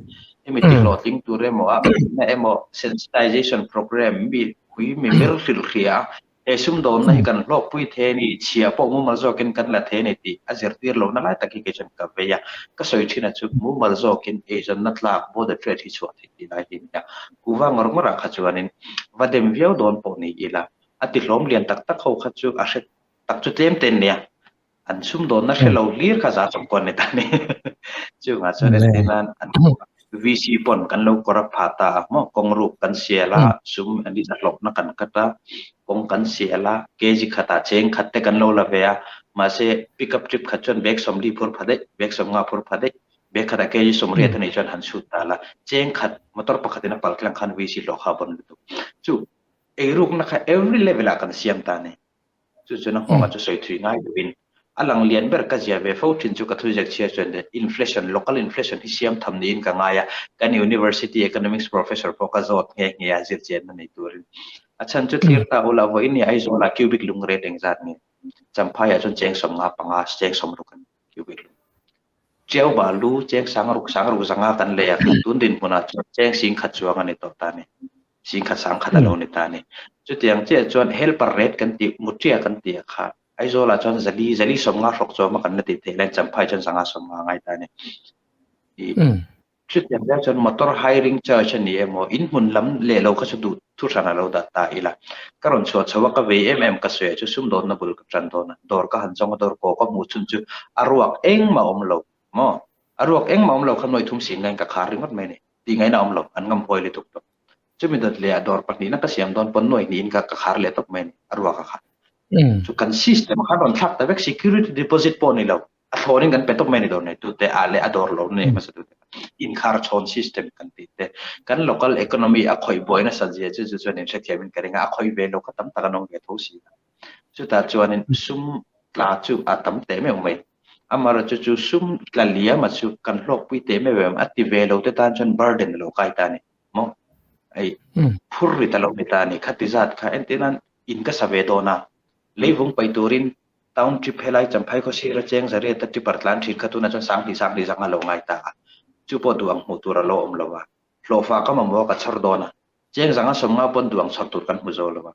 hemi ti hlawhtling tur emaw a na emaw sensitization program mi pui mi mir hrilh hria a. He sumdawnna hi kan hlawkpui thei a ni, chhia pawh mumal zawkin kan la thei a ni tih a zirtir lohna lai tak hi kei chuan ka vei a. Ka sawi thin a chu mumal zawkin eizawnna tlak border trade hi chhuah theih tih lai hi a ni a. Kuhva ngawr ngawrah kha chuanin va dem viau dawn pawh ni ila, a tihlawm lian tak tak ho kha chu a hre tak chu tlem te an nia. An sumdawnna hre lo hlir kha za chawmkuan ni ta ni. Chungah chuan entir nan an VC pawn kan lo corrupt phah ta a maw, kawng ruk kan sial a, sum an in a hlawkna kan cut a, kawng kan sial a, kg khatah cheng khat te kan lo la ve a, mahse pick up trip khat chuan bag 40 phur pha daih, bag 50 phur pha daih, bag khatah kg 80 a nih chuan han chhut ta la, cheng khat motor pakhatin a pal tlang khan VC hlawh kha a bon lutuk. Chu eirukna kha every level ah kan siam ta a ni. Chu chuan a nghawngah chu sawi thui ngai lovin a lang lian ber ka zia ve fo thin chu ka thuziak chhiar chuan inflation, local inflation hi siam tham niin ka ngai a, kan university economics professor pawh ka zawt nghe nghe a zirchianna nei turin. A chhan chu thlir ta ula vawiin ni Aizawlah cubic lung rate engzat nge? Champhaiah chuan cheng 55, cheng 60 a ni cubic lung. Tiau balu cheng sangruk sangruk zanga kan lei a, tun dinhmunah chuan cheng sing khat chuang a ni tawh ta a ni. Sing khat sang khat a lo ni ta a ni. Chutiang chiah chuan helper rate kan tih, mutia kan tih a kha Aizawlah chuan zali, zali 50 hrawk chuama kan la tih theih laiin Champhai chuan zanga 50 a ngai ta a ni. Chutiang deuh chuan motor hiring charge a ni emaw, in hmun lam leh lo kha chu duh thu hran a lo dah ta ila. Ka rawn chhuah chho a, ka vei em em ka sawi ah chu sumdawnna bul ka tan dawn a, dawr ka han zawng a, dawr kaw ka hmuh chhun chu a ruak engmah a awm lo maw? A ruak engmah a awm lo kha nuai thum sing laiin ka khar ringawt mai a ni. Tih ngaihna a awm lo, an ngam huai lutuk tawp. Chumi dawt leh ah dawr pahnihna ka siam dawn pawn nuai hnihin ka ka khar leh tawp mai a ni, a ruak a kha. Chu kan system khan rawn thlak ta vek, security deposit pawh a ni lo. A thlawnin kan pe tawp mai a ni dawr nei tute ah leh a dawr lo nei hmasa tute inkhar chhawn system kan tih te kan local economy a khawih buai nasat zia chu chu chuan inhrethiam in ka ring a, a khawih ve lo kha tam tak an awm ve tho si a. Chutah chuanin sum tla chu a tam teh meuh mai. Amaherawhchu chu sum tla liama chu kan hlawkpui teh meuh em a ti ve lo te tan chuan burden a lo kai ta a ni maw? Hei phur rit a lo ni ta a ni. Khati zat kha entir nan in ka sa ve dawn a, leivung paih turin Town trip helai Champhai khawsir a cheng zariat a tripper tlan thin kha tunah chuan sanghnih sanghnih zang a lo ngai ta a, chu pawh duh ang hmuh tur a lo awm lo a, hlawhfa ka mamawh a ka chhawr dawn a, cheng zanga 50 pawn duh ang chhawr tur kan hmu zo lo a.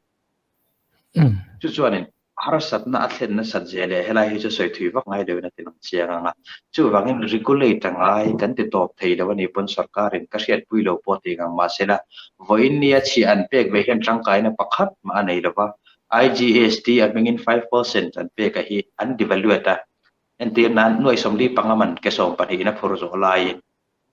Chu chuanin harsatna a thlen nasat zia leh helai hi chu sawi thui vak ngai loin a ti lang chiang ang a, chuvangin regulate a ngai kan ti tawp thei lo a ni pawn sorkarin ka hriatpui lo pawh tih ngang mahsela vawiin nia chhiah an pek ve hian tangkaina pakhat mah a nei lo va, IGST a hmingin 5% an pek a hi an devaluate a, entir nan nuai 45 man ke 12 in a phur zawh laiin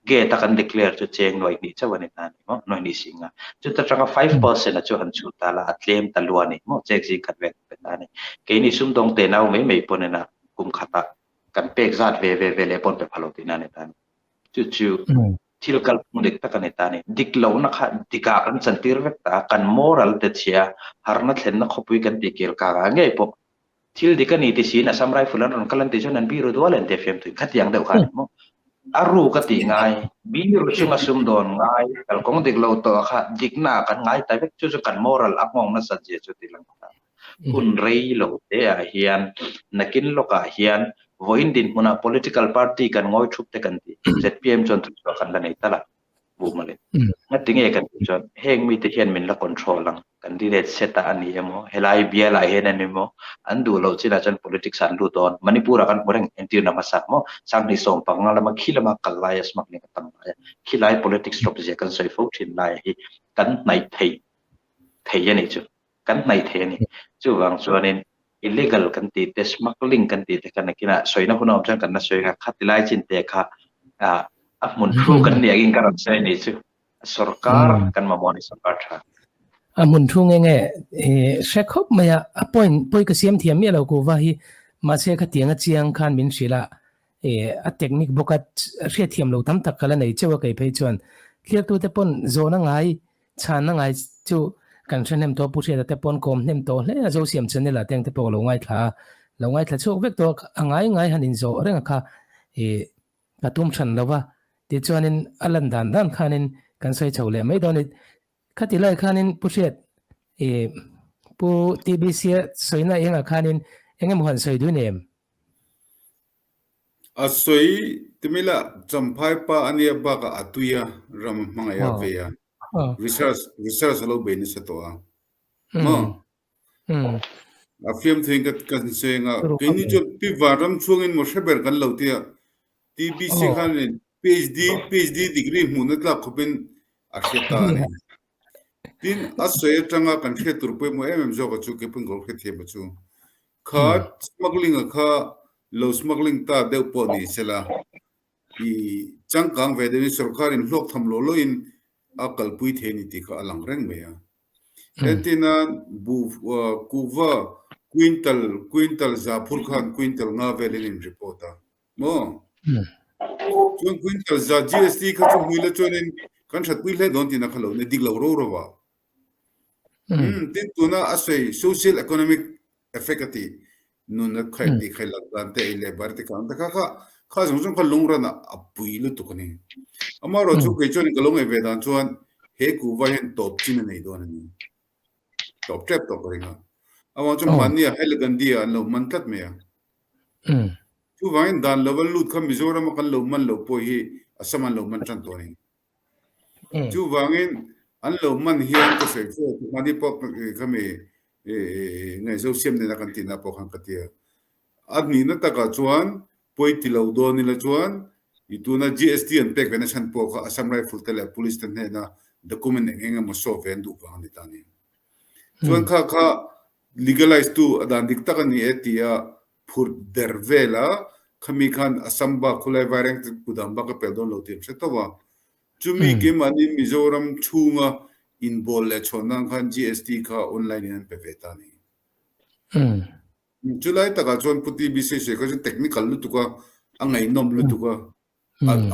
gate a kan declare chu cheng nuai hnih chauh a ni ta a ni maw, nuai hnih sing a, chuta tanga 5% a chu han chhut ta la a tlem ta lua a ni maw, cheng zing khat vel pe ta a ni. Keini sumdawng te nau mai mai pawn ina kum khatah kan pek zat ve ve ve leh pawn pe pha lo tihna a ni ta a ni. Chu chu thil kalphung dik tak a ni ta a ni. Dik lohna kha dikah kan chantir vek ta a, kan moral te chhia harna thlenna khawpui kan tih kir kak ah ngei pawh thil dik a ni ti siin Assam Rifle an rawn kal an tih chuan an biru dual an tia fiamthui khatiang deuh kha a ni maw. A ruk a tih ngai, biru chunga sumdawn ngai, kalkawng dik lo tawh kha dikna ah kan ngai ta vek chu chu kan moral a nghawng nasat zia chu ti lang ta. Hun rei lo te ah hian nakin lawkah hian vawiin dinhmunah political party kan ngawi thup te kan ti. ZPM chuan thuchhuah kan la nei tal a, bu mawle. Ngatinge kan tih chuan heng mite hian min la control ang, candidate set ah a ni emaw, helai bial ah hian a ni emaw, an duh loh chinah chuan politics ah an lut dawn. Manipur ah kan hmu reng entirna hmasa maw, sanghnih 15 lama khi lama kal laia smuggling a tam lai a, khilai politics rawp zia kan sawi fo thin lai hi kan hnaih thei thei a nih chu. kan hnaih thei a ni. Chuvang chuanin illegal kan tih te, smuggling kan tih te kha nakinah sawina hun a awm chuan kan la sawi ang a, khati lai chin te kha a hmun thu kan nih angin ka rawn sawi a nih chu. Sorkar kan mamawh a ni, sorkar tha. A hmun thu nge nge hre khawp mai a, a point pawi ka siam thiam miah lo ku va hi, mahse khatiang a chiang khan min hrilh a, a technique bawk a hriatthiam lo tam tak ka la nei cheu a kei phei chuan thliartute pawn zawhna ngai Chhanna ngai chu kan hre hnem tawh, Pu Hriata te pawn kawm hnem tawh hle a, Zosiam channel ah te ang te pawh ka lo ngaithla a, lo ngaithla chhuak vek tawh a, a ngai ngai han inzawh reng a kha ih ka tum hran lo va, tichuanin a lan dan dan khanin kan sawi chho leh mai dawn i, khati lai khanin Pu Hriat ih Pu TBC a sawina engah khanin eng emaw han sawi dun em? A sawi timila Champhai pa a nia bakah a tui a, ram a hmangaih a vei a, research research a lo bei nasa tawh a. Maw? A fiam theiin ka kan sawi ang a, keini chuan Pi Vanram chhungin maw hre ber kan lo tia, TBC khanin PhD PhD degree hmuhna tlak khawpin a hre ta a ni. Tin, a sawi atanga kan hriat tur pawimawh em em zawk a chu keipawhin ka lo hrethiam a chu. Kha smuggling-a kha lo smuggling ta deuh pawh ni sela, i changkang ve deuhin sorkarin hlawk tham lo loin a kalpui thei a ni tih kha a lang reng mai a. Entirna buh kuhva quintal quintal za phur khan quintal nga velin in report a maw? Chuan quintal za GST kha chu hmui la chuanin kan thatpui hle dawn tihna kha lo ni dik lo ro ro a. Tin tuna a sawi social economic effect a tih nun a khaih tih khaih lak dan te ei leh bar te kha ang te kha kha kha zawng zawng kha lungran ah a pui lutuk a ni. Amaherawh chu kei chuan ka lo ngaih ve dan chuan he kuhva hian tawp chin a nei dawn a ni. Tawp tep tawp ka ring a. Amah chuan mahni ah Hailakandi ah an lo man tlat mai a. Chuvangin dan lova lut kha Mizoram a kan lo man loh pawh hi Assam an lo man tan tawh a ni. Chuvangin an lo man hian ka sawi fo a, mahni pawh khami ngaihzo siam nena kan tihna pawh khan ka ti a. A nihna takah chuan pawi ti lo dawn ila chuan i tuna GST an pek ve na chhan pawh kha Assam Rifle te leh Police te hnena document eng eng emaw show ve an duh vang a ni ta a ni. Chuan kha kha legalize tu a dan dik tak a ni e tia phurh der vel a, khami khan Assam bak khulai vaireng te kudam bak a pel dawn lo tih an hre tawp a. Chumi keimahni Mizoram chhunga inbawl leh chhawn nan khan GST kha online in an pe ve ta a ni. Chulai takah chuan Pu TBC sawi kha chuan technical lutuk a, a ngaihnawm lutuk a,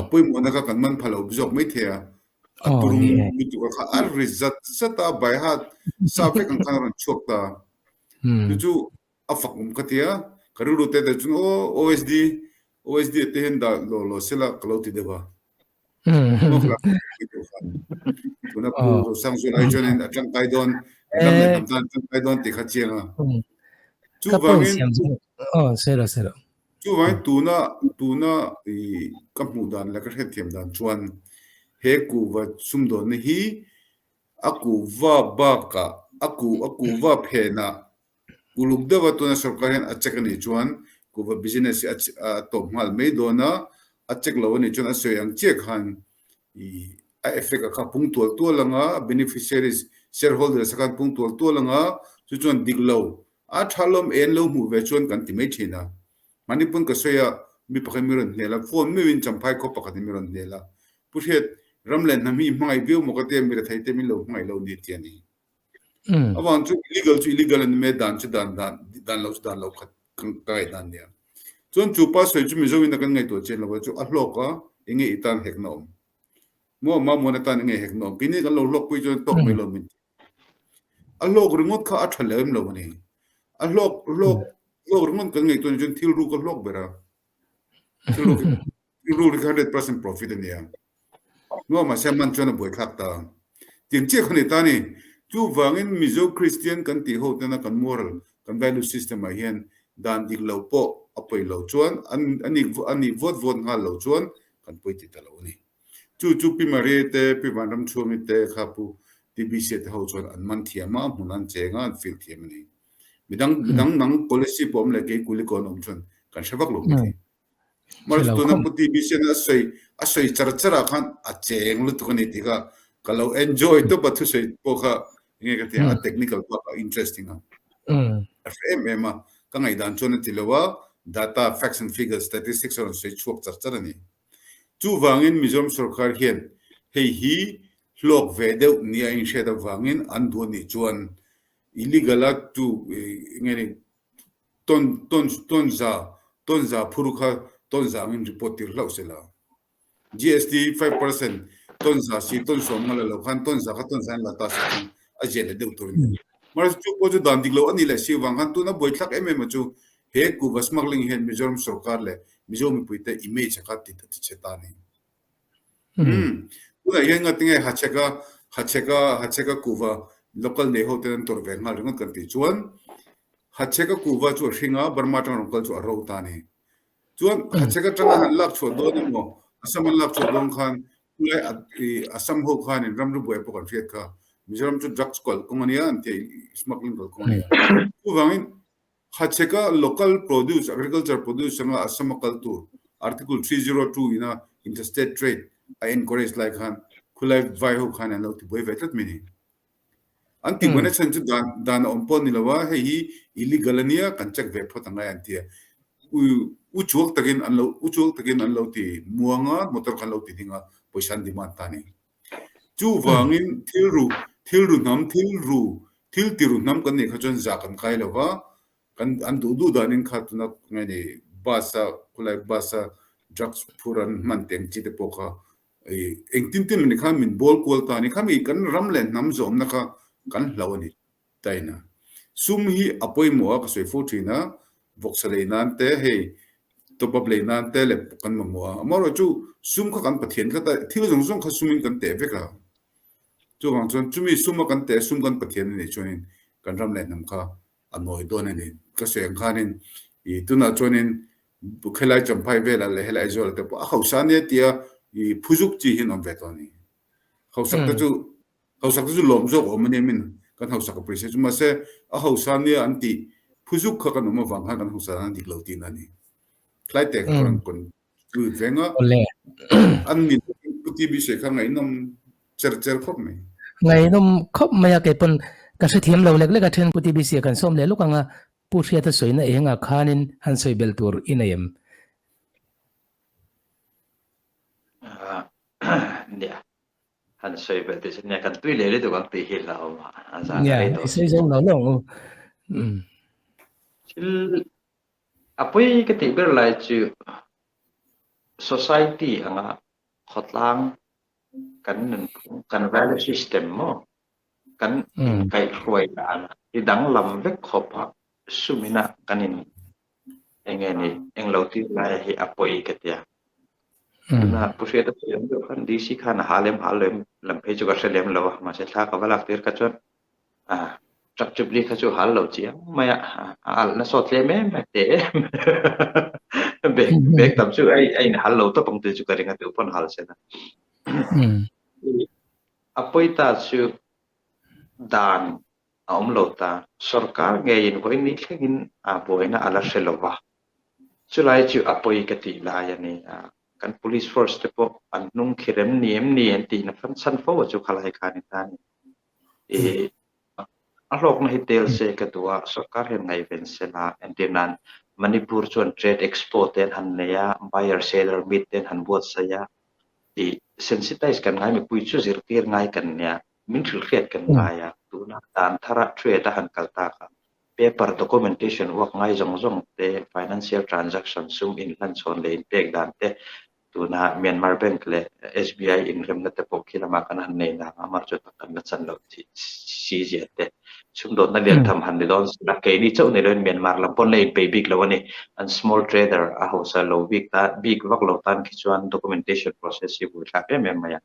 a pawimawhna kha kan man pha lo zawk mai thei a, a turum lutuk a kha a ri zat zat a, by heart sa vek ang khan a rawn chhuak ta. Chu chu a fak awm ka ti a, ka rilru te te chuan aw OSD, OSD ah te hian dah law law sela ka lo ti deuh a. Tuna pu Rosangzuala hi chuanin a tangkai dawn, ram leh hnam tan a tangkai dawn tih kha chiang a. Chuvangin chuvangin tuna tuna i ka hmuh dan leh ka hriatthiam dan chuan he kuhva sumdawnna hi a kuhva bakah a kuh a kuhva phenah Uluk deuha tuna sorkar hian a check a nih chuan kuhva business hi a tawp nghal mai dawn a, a check lo a nih chuan a sawi ang chiah khan ih a effect a kha pung tual tual ang a, beneficiaries, shareholders a khan pung tual tual ang a, chu chuan dik lo a tha lawm en lo hmuh ve chuan kan ti mai thin a. Mahni pawn ka sawi a, mi pakhat mi rawn hnel a, phone meuhin Champhai khaw pakhat in mi rawn hnel a, Pu Hriat, ram leh hnam hi i hmangaih viau maw ka ti a, mi rethei te min lo hmangaih lo ni ti a ni. Avang chu illegal chu illegal a ni mai a, dan chu dan dan dan lo chu dan lo khat ka ngaihdan nia. Chuan chu pa sawi chu Mizo in a kan ngaihtuah chian lo a chu a hlawk a enge i tan hekna awm. Maw Mamuana tan enge hekna awm. Keini kan lo hlawk pui chuan tawk mai lo min ti. A hlawk ringawt kha a tha lem lo a ni. A hlawk hlawk hlawk ringawt kan ngaihtuah ni chuan thil ruk a hlawk ber a. Thil ruk thil ruk hi 100% profit a nia. Nuam mahse man chuan a buaithlak ta. Tiang chiah kha ni ta ni. Chuvangin Mizo Kristian kan tih ho tena kan moral, kan value system ah hian dan dik lo pawh a pawi lo chuan an a nih vawt vawt nghal lo chuan kan pawi ti ta lo a ni. Chu chu Pi Maria te, Pi Vanramchhuangi te kha Pu TBC te ho chuan an man thiam a, hmun an cheng a, an feel thiam a ni. Midang midang nang policy pawh awm leh kei kulikawn awm chuan kan hre vak lo mai thei. Mahse tuna Pu TBC hian a sawi a sawi char char ah khan a cheng lutuk a ni tih kha ka lo enjoy tawp a thusawi pawh kha enge ka ti a technical bak a interesting a. A hre em em a, ka ngaihdan chuan a ti lo a, data, facts and figures, statistics a rawn sawi chhuak char char a ni. Chuvangin Mizoram sorkar hian hei hi hlawk ve deuh nia inhriat avangin an duh a nih chuan illegal a tu enge ni Tawn tawn tawn za tawn za phur kha tawn za angin report tir hlauh se la. GST 5% tawn za si tawn sawm nga la lo khan tawn za kha tawn za in la ta se chuan a ziah leh deuh tur a ni. Mahse chu pawh chu dan dik lo a nih leh si avang khan tuna buaithlak em em a chu he kuhva smuggling hian Mizoram sorkar leh Mizo mipuite image a kha ti ti chhe ta a ni. Umm. Tunah hian ngatinge Hachheka Hachheka Hachheka kuhva local nei ho ten an tawrh ve nghal ringawt kan tih chuan Hachheka kuhva chu a hring a, Burma atanga rawn kal chu a ro ta a ni. Chuan Hachhek atanga han lak chhuah dawn emaw Assam an lak chhuah dawn khan khulai Assam ho khanin ramri buai pawh kan hriat kha. Mizoram chu drugs kalkawng a nia an ti a, smuggling kalkawng a nia. Chuvangin Hachheka local produce, agriculture produce anga Assam a kal tur Article 302 ina interstate trade a encourage lai khan khulai vai ho khan an lo ti buai ve tlat mai ni. An ti buaina chhan chu dan dan a awm pawh ni lo a, hei hi illegal a nia kan check ve phawt angai an ti a. U chuak takin an lo u chuak takin an lo ti muang a, motor khan lo ti ding a, pawisa an demand ta a ni. Chuvangin thil ru, thil ru hnam, thil ru, thil ti ru hnam kan nih kha chuan zah kan kai lo va, kan an duh duh danin kha tuna nge ni bus a khulai bus a drugs phur an hman teng chi te pawh kha engtin tin mawni khan min bawl kual ta a ni. Khami kan ram leh hnam zawmna kha kan hlo a ni. Taina. Sum hi a pawimawh a, ka sawi fo thin a, vawksa lei nan te hei top up lei nan te leh kan mamawh a, amaherawh chu sum kha kan Pathian tlat a, thil zawng zawng kha sumin kan teh vek a, chuvang chuan chumi suma kan teh sum kan Pathian a nih chuanin kan ram leh hnam kha a nawi dawn a ni. Ka sawi ang khanin ih tunah chuanin khelai Champhai velah leh helai Aizawl te pawh a hausa ania tia ih phuzuk chi hi an awm ve tawh a ni. Hausak te chu Hausak te chu lawm zawk awm a nia min kan hausak a pawisa chu mahse a hausa nia an tih phuzuk kha kan awm avang khan kan hausa dan a dik lo tihna a ni. Thlai te kha ka rawn conclude veng a, an ni Pu TB sawi kha ngaihnawm cher cher khawp mai. Ngaihnawm khawp mai a kei pawn ka hrethiam lo lek lek a then Pu TBC a kan sawm leh luk ang a, Pu Hriata sawina engah khanin han sawi belh tur i nei em? Nia. Han sawi belh tih chu nia kan tui leh lutuk ang tih hi hlauhawm a, a zan a rei tawh si. Sawi lo lo ang. Thil a pawi ka tih ber lai chu society anga khawtlang kan nunphung kan value system maw kan inkaihhruai dan hi danglam vek khawp a sumina kan in Eng nge ni, eng lo tir lai hi a pawi ka tia. Tuna Pu Hriata sawi ang deuh khan DC khan a ha lem hal lem lam phei chu ka hre lem lo a, mahse thla ka va lak tir kha chuan truck jubilee kha chu hal lo chiang mai a, a alh na sawt tlem em a te em bag bag tam chu a in hal lo tawp ang tih chu ka ring a tu pawn hal se na. A pawi ta chu dan a awm lo ta. Sorkar ngeiin vawiin ni thlengin a buaina a la hre lo va, chulai chu a pawi ka tih lai a ni a. Kan police force te pawh an hnung khi rem ni em ni an tihna fan chhan fo a chu khalai kha a ni ta a ni. I a hlawkna hi tel se ka duh a, sorkar hian ngaihven se la, entir nan Manipur chuan trade expo te an han nei a, buyer seller meet te an han buatsaih a, i sensitize kan ngai mipui chu zirtir ngai kan nia. Min hrilhhriat kan ngai a, tuna dan thara trade a han kal tak a, paper documentation uak ngai zawng zawng te, financial transaction sum inhlanchhawn leh inpek dan te, tuna Myanmar Bank leh SBI inremna te pawh khi lamah kan han nei nang a, mar chu tak kan la chan loh si zia te, sumdawnna lian tham han ni dawn si la, keini chauh ni loin Myanmar lam pawn la inpeih bik lo a ni, an small trader a hausa lo bik tan bik vak lo tan khi chuan documentation process hi buaithlak em em mai a.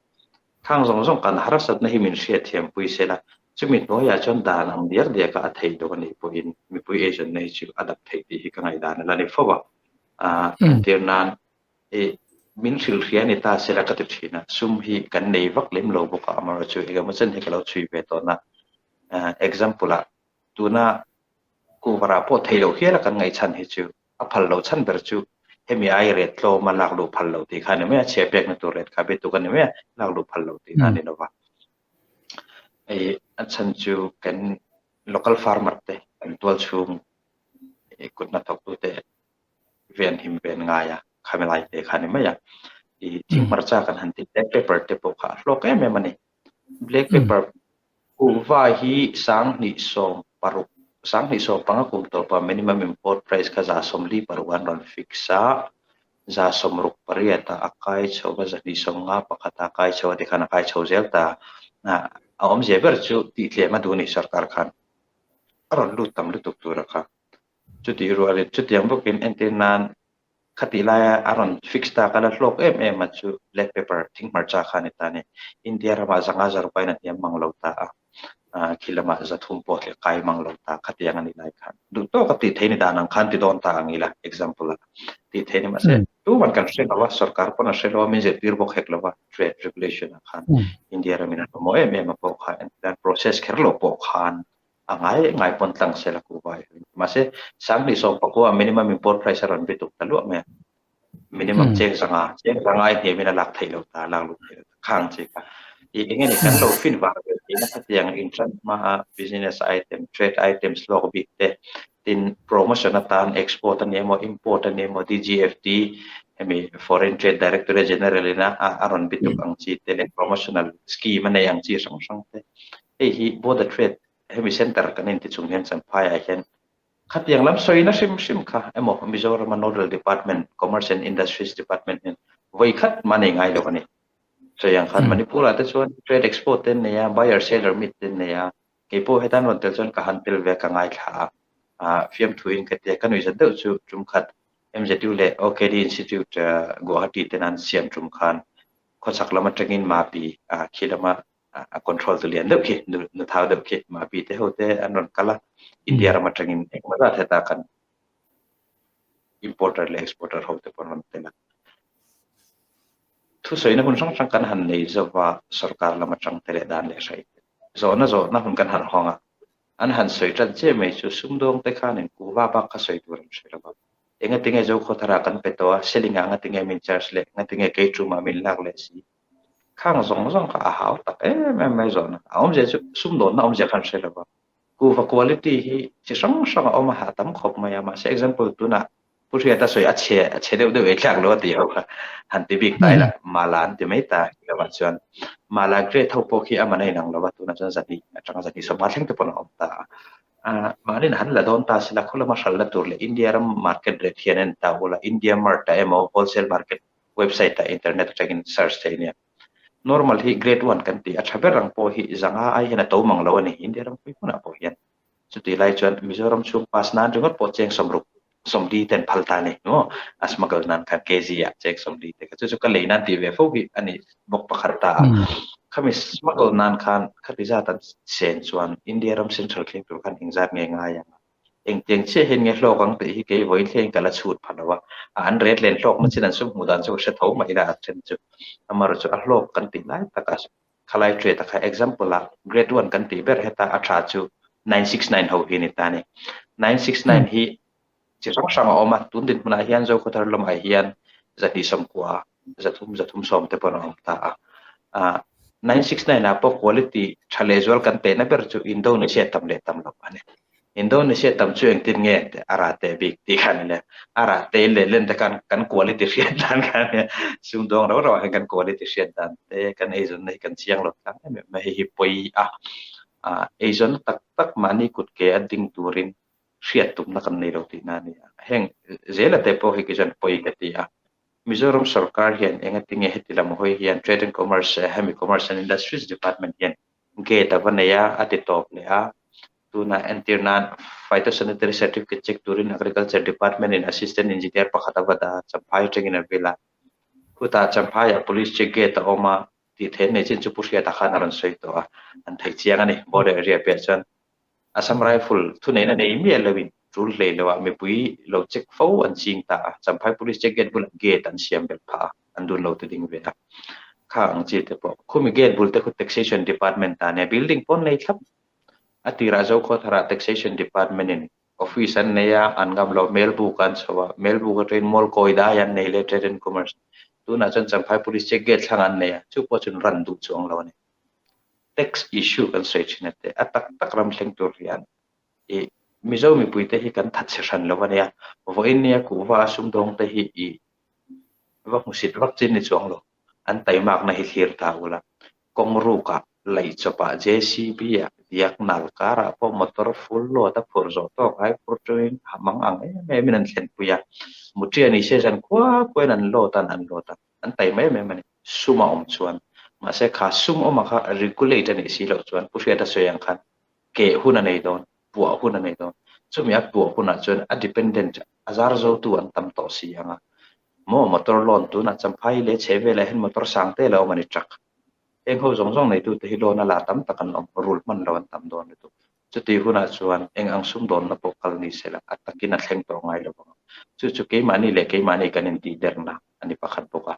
Khang zawng zawng kan harsatna hi min hriatthiampui se la, chumi hnuaiah chuan dan ang diak diaka a theih deuh a nih pawhin mipui eizawnna hi chu a dap theih tih hi ka ngaihdan a la ni fo a. Entir nan i min hrilhhria ni ta se la ka ti thin a, sum hi kan nei vak lem lo bawk a, amaherawhchu engemaw chen hi ka lo chhui ve tawh na. Example ah tuna kuvarah pawh theih loh hial a kan ngaihchhan hi chu A phal lo chhan ber chu hemi ai ret tlawma lak luh phal lo tih kha a ni mai a, chhia pekna tur ret kha bituk a ni mai a, lak luh phal lo tih kha a ni lo va. Hei a chhan chu kan local farmer te, kan tual chhung kut hnathawktute ven him ven ngai a, khami lai te kha a ni mai a. I thing hmarcha kan han tih black pepper te pawh kha a hlawk em em a ni. Black pepper Kuhva hi 2016, 2015 kum tawpa minimum import price kha 46 an rawn fix a, 68 ah a kai chho a, 251 ah a kai chho a tikhan a kai chho zel ta. A awmzia ber chu tihtlem a duh a ni sarkar khan a rawn lut tam lutuk tura kha. Chutih rualin chutiang bawkin entir nan Khatih laia a rawn fix tak a la hlawk em em a chu black pepper thing hmarcha kha a ni ta a ni. India ramah zanga zarukain a hniam mang lo ta a, khi lamah zathum pawh hleh kai mang lo ta khatiang a nih lai khan duh tawk a tih theih ni dan ang khan ti dawn ta ang ila example a. Tih theih ni mahse tuman kan hre lo a, sorkar pawn a hre lo a, min zirtir bawk hek lo a, trade regulation ah khan India ramin a hlawhmawh em em a pawh kha entirnan process kher lo pawh khan a ngai ngai pawn tlang sel a kuh vai. Mahse sanghnih sawmpakua minimum import price a rawn bi tuk ta luah mai a. Minimum cheng zanga, cheng zanga ai hniamin a lak theih lo ta, lak luh theih lo ta khang chi kha. I eng nge ni kan lo fin vang ve tihna khatiang inṭan hmaa business item, trade items lawk bik te Tin, promotion atan export a ni emaw, import a ni emaw, DGFT, hemi Foreign Trade Directorate General ina a rawn bituk ang chi te leh promotional scheme a nei ang chi hrang hrang te. Hei hi border trade hemi center kan inti chung hian Champhaiah hian khatiang lam sawina hrim hrim kha emaw Mizorama Nodal Department, Commerce and Industries Department hian vawi khat mah nei ngai lo a ni. Sawi ang khan Manipur-ah te chuan trade export te an nei a, buyer seller meet te an nei a, Kei pawh hetan rawn tel chuan ka han tel ve ka ngaithla a, ah fiamthuin ka tia ka nuihzat deuh chu tum khat MZU leh OKD Institute Guwahati ten an siam tum khan khawchhak lam atangin Mapi ah khi lama a control tu lian deuh khi nu thau deuh khi Mapi te ho te an rawn kal a, India ram atangin engmaw zat heta kan importer leh exporter ho te pawh an rawn tel a. Thusawina hun hrang hrang kan han nei zova sorkar lam atang te leh dan leh hrai te zawhna zawhna hun kan han hawng a, an han sawi tan chiah mai chu sumdawng te khanin kuhva bak kha sawi tur an hre lo va. Engatinge Zokhawthara kan pe tawh a, Selinga ngatinge min charge leh, ngatinge Keiṭuma min lak leh si. Khang zawng zawng kha a hau tak em em mai zawhna. A awmzia chu sumdawnna awmzia kha an hre lo va. Kuhva quality hi chi hrang hrang a awm a, a tam khawp mai a, mahse example tunah Pu Hriata sawi a chhe a chhe deuh deuh ei thlak lo a tih ho kha han ti bik ta ila Mala an ti mai ta lovah chuan Mala grade ho pawh khi a man a inang lo a tunah chuan zahnih atanga zahnih sawmnga thleng te pawh a awm ta a. Ah mahni han la dawn ta sela khaw lama hralhna tur leh India ram market rate hian en ta ula India Mart ah emaw wholesale market website ah internet atangin search thei nia. Normal hi grade one kan tih a tha ber ang pawh hi zanga ai hian a to mang lo a ni India ram pui hmunah pawh hian. Chutih lai chuan Mizoram chhung pass nan ringawt pawh cheng sawmruk sawmli ten phal ta a ni maw? A smuggle nan khan kg ah cheng sawmli te kha chu chu ka lei nan tih ve fo hi a ni bawk pakhat ta a. Khami smuggle nan khan khati zat an sen chuan India ram central thleng tur khan engzat nge ngai ang a? Engtiang chiah hian nge hlawk ang tih hi kei vawiin thleng ka la chhut pha lo a. An ret len hlawkna chin an sum hmuh dan chu ka hre tho mah ila a then chu. Amaherawhchu a hlawk kan tih lai takah Khalai trade a kha example ah grade one kan tih ber heta a tha chu 969 ho hi ni ta ni. 969 hi chi hrang hrang a awm a, tun dinhmunah hian Zokhawthar lamah hian 290, 300, 370 te pawh an awm ta a. Ah 969 ah pawh quality tha lehzual kan tehna ber chu Indonesia tam leh tam loh a ni. Indonesia tam chu engtin nge a rah teh bik tih kha ni le. A rah te leh len te khan kan quality hriat dan kha nia. Sumdawng rau rau ah hian kan quality hriat dan te kan eizawnna hi kan chiang lo tlang em em mai. Hei hi pawi a, ah eizawnna tak tak mahni kut ke a ding turin hriat tumna kan nei lo tihna a ni a. Heng zela te pawh hi kei chuan pawi ka ti a. Mizoram sorkar hian engatinge heti lam hawi hian Trade and Commerce hemi Commerce and Industries Department hian gate a va nei a, a ti tawp leh a. Tunah entir nan Phytosanitary Certificate check turin Agriculture Department in Assistant Engineer pakhat a va dah a, Champhai atangin a vil a. Khutah Champhaiah Police check gate a awm a, tih theih nei chin chu Pu Hriata khan a rawn sawi tawh a, an thei chiang a ni. Border area piah chuan Assam Rifle thuneihna nei miah loin tul hlei loah mipui lo check fo an ching ta a, Champhai Police check gate bulah gate an siam belh phah a, an dun lo ti ding ve a. Kha ang chi te pawh khumi gate bul te khu Taxation Department ta nia, building pawn nei thlap A tirah Zokhawtharah Taxation Department-in office an nei a, an ngam lo. Melbuk an chho a, Melbuk atangin Mawlkawi dai an nei leh Trade and Commerce. Tunah chuan Champhai Police check gate thlang an nei a, chu pawh chuan ran duh chuang lo a ni. Tax issue kan sawi thin a te, a tak tak ram thleng tur hian i Mizo mipuite hi kan thatchhe hran lo a nia. Vawiin nia kuhva a sumdawngte hi i va hmusit vak chin ni chuang lo. An taimakna hi thlir ta ula. Kawng rukah, laih chawpah JCB-ah diak nal karah pawh motor full load a phur zawh tawk ai phur tawhin ha mang ang em emin an thlenpui a. Muṭia ni se zan khua khuain an load a, an load a, an taima em em a ni. Sum a awm chuan. Mahse kha sum awmah kha regulate a nih si loh chuan Pu Hriata sawi ang khan keh hun a nei dawn, puah hun a nei dawn. Chumi a puah hunah chuan a dependent, a zar zotu an tam tawh si ang a. Maw motor loan tunah Champhai leh chhehvelah hian motor sang te lo awm a ni truck. Heng ho zawng zawng neitute hi loan a la tam tak an awm, rul hman lo an tam dawn lutuk. Chuti hunah chuan eng ang sumdawnna pawh kal ni se la, a takin a thleng tawh ngai lo vang. Chu chu keimahni leh keimahni kan intihderna a ni pakhat bawk a.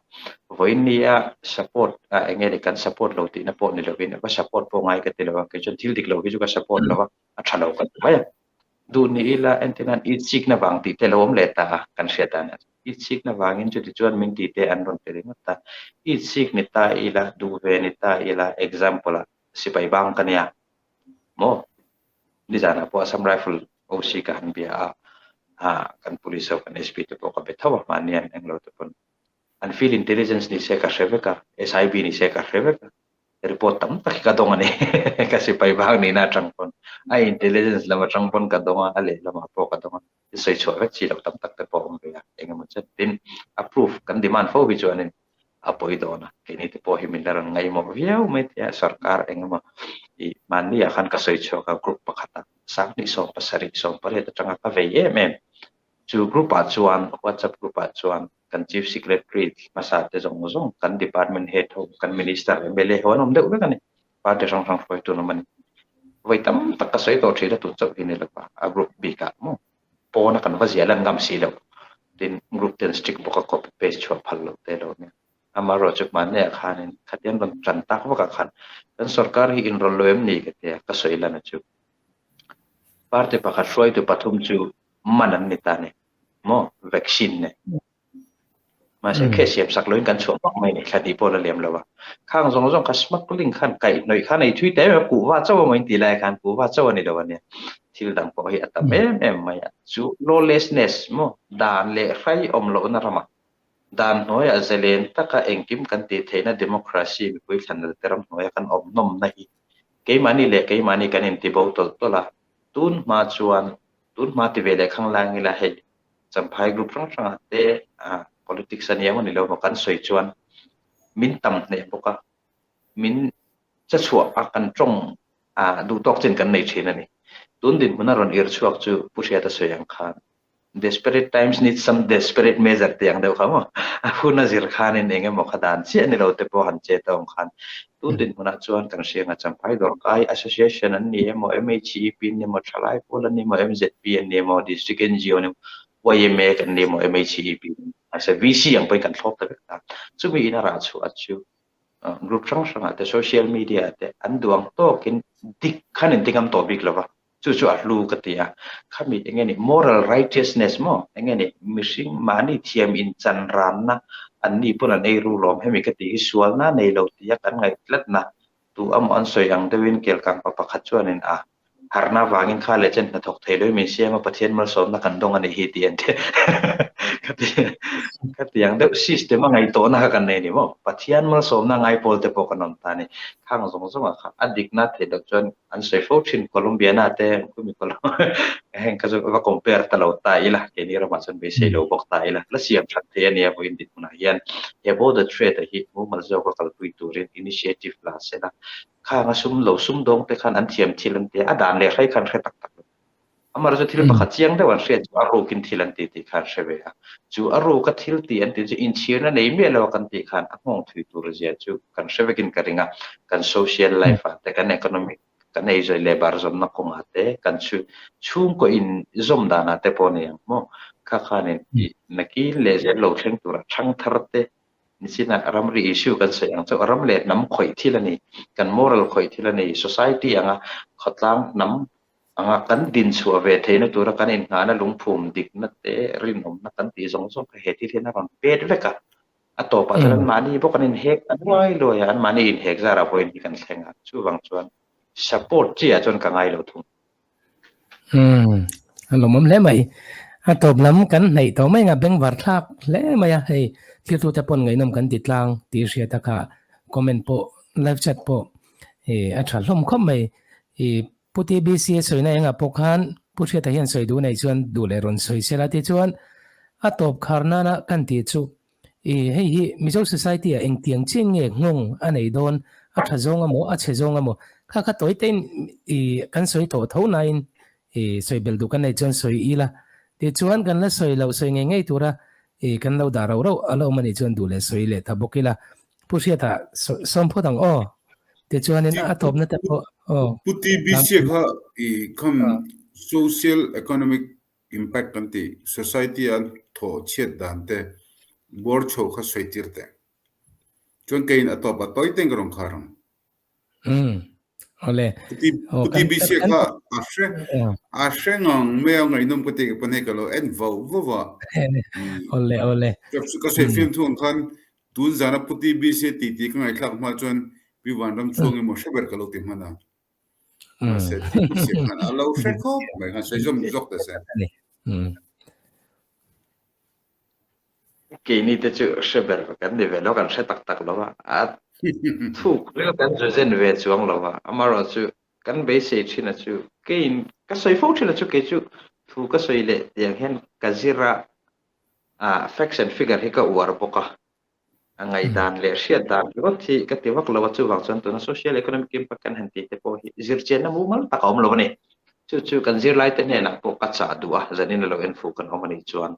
Vawiin nia support a eng nge ni kan support lo tihna pawh ni lovin va support pawh ngai ka ti lo a, kei chuan thil dik lo hi chu ka support lo a, a tha lo ka ti mai a. Duh ni ila entirnan itsikna vang tih te lo awm leh ta a kan hriat dan ah. Itsikna vangin chuti chuan min tih te an rawn ti ringawt a. Itsik ni ta ila, duh ve ni ta ila example ah sipai bang ka nia maw? Nizanah pawh Assam Rifle OC ka han bia a, ah kan police ho kan SP te pawh ka be tho a mahni an englo te pawn an field intelligence ni se ka hre vek a, SIB ni se ka hre vek a, report tam tak hi ka dawng a ni ka sipai bang nihna atang pawn a intelligence lam atang pawn ka dawng a, a lehlamah pawh ka dawng a, i sawi chhuah vek chi loh tam tak te pawh a awm ve a, engemaw chet tin a proof kan demand fo hi chuanin a pawi dawn a, keini te pawh hi min la rawn ngaihmawh viau mai thei a, sorkar engemaw i mahni ah khan ka sawi chhuak a group pakhat a sanghnih 70 18 atanga ka vei em em chu group ah chuan whatsapp group ah chuan kan chief secretary hmasa te zawng zawng kan department head ho kan minister mla ho an awm deuh vek a ni party hrang hrang hruaitu an awm a ni vawi tam tak ka sawi tawh thin a tun chauh hi ni lova a group bik ah maw pawn a kan va ziah lan ngam si loh tin group ten strict bawk a copy paste chhuah phal loh te lo nia amaherawh chu hmanni ah khanin khatiang rawn tan tak vak ah khan kan sorkar hi inrawlh lo em ni ka tia ka sawi lan a chu party pakhat hruaitu pathum chu man an ni ta ni maw vaccine nen Mahse case siam sak loin kan chhuah hmak mai ni, thla hnih pawh la liam lo a. Khang zawng zawng kha smuggling khan kaihhnawih khan ei thui ta em em a, kuhva chauh emaw in tih lai khan kuhva chauh a ni lo a nia. Thil dang pawh hi a tam em em mai a. Chu lawlessness maw, dan leh hrai awm lohna ramah, dan hnuaiah zalen taka engkim kan tih theihna democracy mipui thlanal te ram hnuaia kan awm nawmna hi keimahni leh keimahni kan intibo tawlh tawlh a. Tun hma chuan, tun hma ti ve leh khang lang ila hei Champhai group hrang hrangah te politics a nia maw ni lo maw kan sawi chuan min tam hneh bawk a, min che chhuah a kan tawng duh tawk chin kan nei thin a ni. Tun dinhmun a rawn ir chhuak chu Pu Hriata sawi ang khan desperate times need some desperate measure tih ang deuh kha maw a hun a zir khanin eng emaw kha dan chiah ni lo te pawh han che ta awm khan tun dinhmunah chuan kan hrianga Champhai Dawrkai Association an ni emaw MHEP an ni emaw Thalai Pawl an ni emaw MZP an ni emaw District NGO an ni emaw YMA kan ni emaw MHEP an ni mahse VC ang pawhin kan thlawp ta vek ta chumi in a rah chhuah chu group hrang hrangah te social media ah te an duang tawkin dik khan in tingam tawh bik lova Chu chu a hlu ka ti a, khami eng nge ni moral righteousness maw eng nge ni mihring mahni thiam in chan ranna an ni pawn an ei ru lawm hemi ka tih hi sualna nei lo tia kan ngaih tlatna tu amaw an sawi ang deuhin kelkang pa pakhat chuanin a harhna avangin kha leh chen hnathawk thei loin min siam a Pathian malsawmna kan dawng a nih hi tih an ti ka ti ka ti ang deuh system a ngaihtuahna kha kan nei ni maw Pathian malsawmna ngai pawl te pawh kan awm ta a ni khang zawng zawngah kha a dikna theih loh chuan an sawi fo thin Colombiana te khumi heng kha chu va compare ta lo ta ila keini ramah chuan beisei lo bawk ta ila la siam that thei a nia vawiin dinhmunah hian he border trade ah hi mumal zawka kalpui turin initiative la sela khang a sum lo sum dawng te khan an thiam thil an tia a dan leh hrei khan hre tak tak lo amaherawhchu chu thil pakhat chiang deuh an hriat chu a rukin thil an ti tih kha an hre ve a chu a ruka thil tih an tih chu inchhirna nei miah lo a kan tih khan a nghawng thui tur zia chu kan hre vekin ka ring a kan social life ah te kan economic kan ei zawi leh bar zawmna kawngah te kan chhungkaw in zawm danah te pawh a ni ang maw kha khanin nakin leh zel lo thleng tura thangthar te nichinah ramri issue kan sawi ang chauh ram leh hnam khawih thil a ni kan moral khawih thil a ni society anga khawtlang hnam anga kan din chhuah ve theihna tura kan innghahna lungphum dikna te rinawmna kan tih zawng zawng kha he thil hian a rawn pet vek a a tawpah chuan anmahni bawk an inhek a nuai luai a anmahni inhek zarah pawhin hi kan thleng a chuvang chuan support chi ah chuan ka ngai lo thung. Umm a lawmawm hle mai. A tawp lam kan hnaih tawh mai anga bengvar thlak hle mai a hei thiltute pawn ngaihnawm kan ti tlang tih hriat a kha comment pawh live chat pawh ih a tha hlawm khawp mai ih Pu TBC a sawina engah pawh khan Pu Hriata hian sawi duh nei chuan duh leh rawn sawi sela tichuan a tawp khar nana kan tih chu I hei hi Mizo society ah engtiang chian nge nghawng a nei dawn, a tha zawng emaw a chhe zawng emaw kha kha tawi tein i kan sawi tawh tho nain i sawi belh duh kan nei chuan sawi ila tichuan kan la sawi loh sawi ngei ngei tura i kan lo dah rauh rauh a lo awm anih chuan duh leh sawi leh ta bawk ila Pu Hriata sawm phawt ang aw tichuanin a tawpna te pawh aw. Pu TBC kha i kham social economic. impact kan tih society a thawh chhiat dan te bawr chho kha sawi tir teh. Chuan keiin a tawp a tawi teng ka rawn khar ang. Umm. Awle. Puti Aw Puti kan BC kan kha a hre aw. a hre ngang mai a ngaihnawm ka ti ka pawn hei ka lo en vauh vauh a. Umm. Awle awle. Ka ka sawi Umm. fiam thu ang khan tun zana Puti BC titi ka ngaihthlak hma chuan Pi Vanram chhuang emaw hre ber ka lo ti hman a. Mahse TBC khan a lo hre khawp mai khan sawi zawm zawk ta se. Umm. Keini te chu hre ber kan ni ve lo, kan hre tak tak lo a, a thuk ril kan zu zen ve chuang lo a, amaherawh chu kan beisei thin a chu keiin ka sawi fo thin a chu kei chu thu ka sawi leh tiang hian ka zir a, ah facts and figure hi ka uar bawk a, A ngaihdan leh hriat dan ringawt hi ka ti vak lo a, chuvang chuan tuna social economic impact kan han tih te pawh hi zirchianna mumal tak a awm lo a ni. Chu chu kan zirlaite hnenah pawh ka chah duh a, zanin a lo en fuh kan awm a nih chuan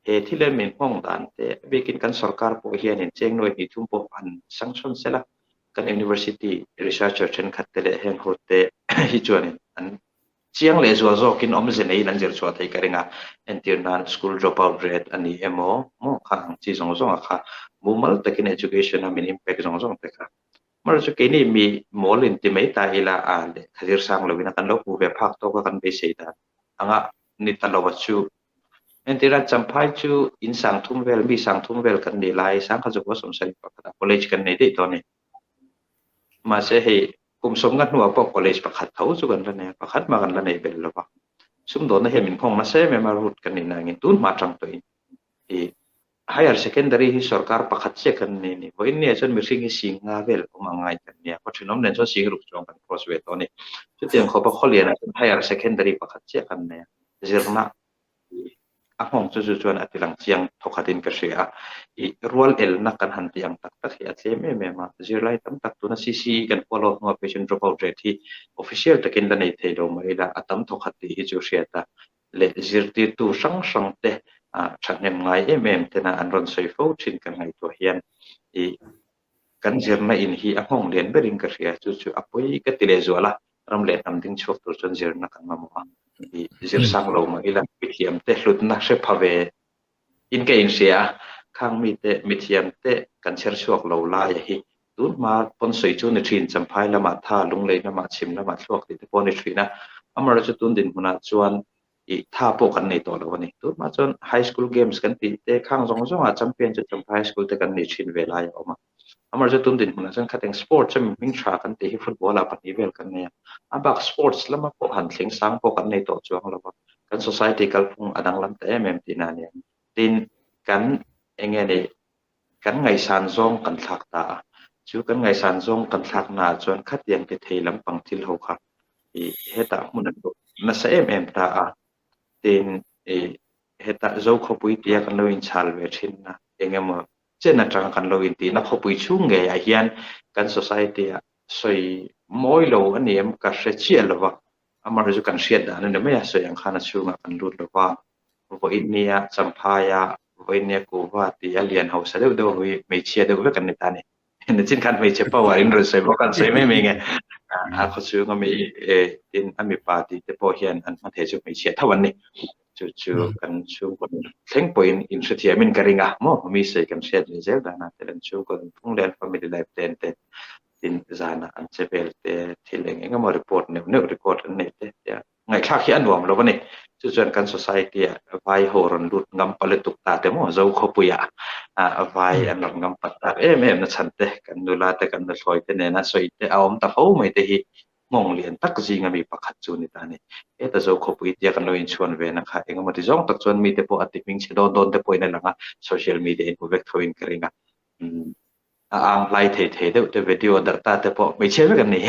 he thil em min nghawng dan te a bikin kan sorkar pawh hianin cheng nuai hnih thum pawh han sanction sel a, kan university researcher thenkhat te leh heng ho te hi chuanin an Chiang leh zual zawkin awmze neiin an zir chhuah theih ka ring a, entir nan school drop out rate a ni emaw maw kha ang chi zawng zawng a kha mumal takin education a min impact zawng zawng te kha. Amaherawhchu chu keini mi mawl in ti mai ta ila a lehkha zir sang loin a kan lo hmu ve phak tawk a kan beisei dan anga ni ta lo a chu. Entir a Champhai chu in sang thum vel mi sang thum vel kan nih lai sangkhat zawk 70 pakhat ah college kan nei daih tawh a ni. Mahse hei Kum sawmnga hnuah pawh college pakhat tho chu kan la nei a, pakhat mah kan la nei belh lo va. Sumdawnna hian min nghawng nasa em em a, route kan nihna angin tun hma atang tawhin i higher secondary hi sorkar pakhat chiah kan nei a ni. Vawiin nia chuan mihring hi sing nga vel awm ang ngai kan nia, khaw thenawm nen chuan sing ruk chuang kan cross ve tawh a ni. Chutiang khawpa khawlianah chuan higher secondary pakhat chiah kan nei a, zirna A nghawng chu chu chuan a ti lang chiang thawkhatin ka hria a, i rual elna kan han tih ang tak tak hi a tlem em em a, zirlai tam tak tuna CCE kan follow hnuah patient drop out rate hi official takin la nei thei lo mah ila a tam thawkhat tih hi chu hriat a leh zirtirtu hrang hrang te thahnem ngai em em tena an rawn sawi fo thin kan ngaihtuah hian i Kan zirna in hi a nghawng lian berin ka hria, chu chu a pawi ka ti leh zual a, ram leh hnam ding chhuak tur chuan zirna kan mamawh a, i zir sang lo mah ila mithiam te hlutna hre pha ve in ka inhria a, khang mite mithiam te kan chher chhuak lo laia hi tun hma pawn sawi chu ni thin, Champhai lamah tha, Lunglei lamah chhim lamah thluak tih te pawh a ni thin a, amaherawhchu tun dinhmunah chuan i tha pawh kan nei tawh lo a ni. Tunah chuan high school games kan tih te khang zawng zawngah champion chu Champhai high school te kan nei thin ve lai a awm a. Amaherawhchu tun dinhmunah chuan khateng sports a mihming tha kan tih hi football ah pahnih vel kan nei a. A bak sports lama pawh han thleng sang pawh kan nei tawh chuang lo va. Kan society kalphung a danglam ta em em tihna a nia. Tin, kan eng nge ni kan ngaihsan zawng kan thlak ta a, chu kan ngaihsan zawng kan thlak naah chuan khatiang ti thei lampang thil ho kha ih hetah hmun an bawk nasa em em ta a, tin ih hetah Zo khawpui tia kan lo inchhal ve thin a, eng emaw chen atanga kan lo intihna khawpui chhung ngeiah hian kan society ah sawi mawi lo a ni em ka hre chiah lo va, amaherawhchu chu kan hriat dan a ni mai a, sawi ang khan a chhungah kan lut lo va. Vawinia Champhaia Vawinia Kuva tih a lian hausa deuh deuh hi hmeichhia deuh vek an ni ta a ni. Nichin khan hmeichhe power in rawn sawi bawk a, an sawi mai mai nge. A khawchhung ami tin a mipa tih te pawh hian an hma thei chu hmeichhia tho an ni. Chu chu kan chhungkaw thleng pawhin inhrethiamin ka ring a maw mi sawi kan hriat leh zel danah te an chhungkaw nunphung leh an family life te an te tin zanah an che vel te thil eng eng emaw report neuh neuh record an neih te tia Ngaihthlak hi a nuam lo a ni. Chu chuan kan society ah vai ho rawn lut ngam pa lutuk ta te maw Zo khawpuiah vai an rawn ngam pat tak em em na chhan te, kan nula te kan nuthlawi te nena sawi te a awm ta fo mai te hi nghawng lian tak zinga mi pakhat chu ni ta a ni. Heta Zo khawpui tia kan lo inchhuan ve na kha engemaw ti zawng tak chuan mite pawh a ti hming chhe dawn dawn te pawhin a lang a, social media in hmu vek thoin ka ring a. A ang hlai thei thei deuh te video darh ta te pawh hmeichhia vek an ni.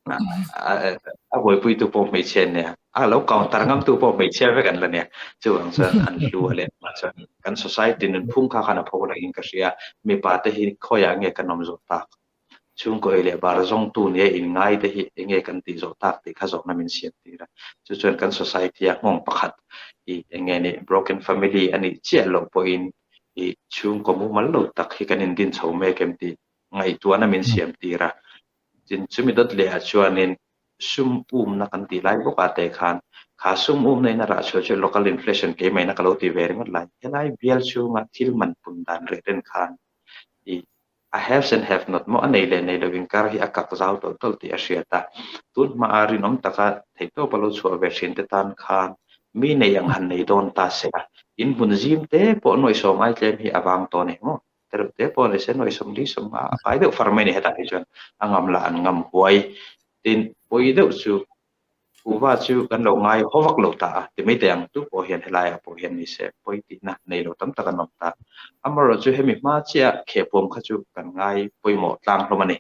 A buaipui tu pawh hmeichhia an nia. A lo counter ngam tu pawh hmeichhia vek an la nia. Chuvang chuan an hlu a leh hma chuan kan society nunphung kha khan a pho lahin ka hria. Mipa te hi khawiah nge kan awm zawh tak? Chhungkaw ei leh bar zawngtu nia inngai te hi eng nge kan tih zawh tak tih kha zawhna min siam tir a. Chu chuan kan society a nghawng pakhat i eng nge ni broken family a nih chiah loh pawhin i chhungkaw mumal lo tak hi kan indin chho mek em tih ngaihtuahna min siam tir a. Tin chumi dawt leh ah chuanin. sum umna kan tih lai bawk ah te khan kha sum umna in a rah chhuah chu local inflation keimah in a ka lo ti ve ringawt lai. Helai bial chhunga thil man pun dan reh ten khan i a haves and have not maw a nei leh nei lo inkar hi a kak zau tawlh tawlh tih a hriat a. Tun hmaah rinawm taka theihtawp a lo chhuah ve thin te tan khan mi nei ang han nei dawn ta se a, in hmun zim te pawh nuaihsawm ai tlem hi a vang tawh a ni maw? Tereuh te pawh ni se nuaihsawm li sawm nga a kai deuh far mai a ni hetah hi chuan a ngam lah an ngam huai. Tin, pawi deuh chu Kuhva chu kan lo ngai haw vak lo ta a, ti mai teh ang tu pawh hian helaiah pawh hian ni se pawi tihna nei lo tam tak an awm ta. Amaherawhchu chu hemi hma chiah khehpuam kha chu kan ngai pawimawh tlang hlawm a ni.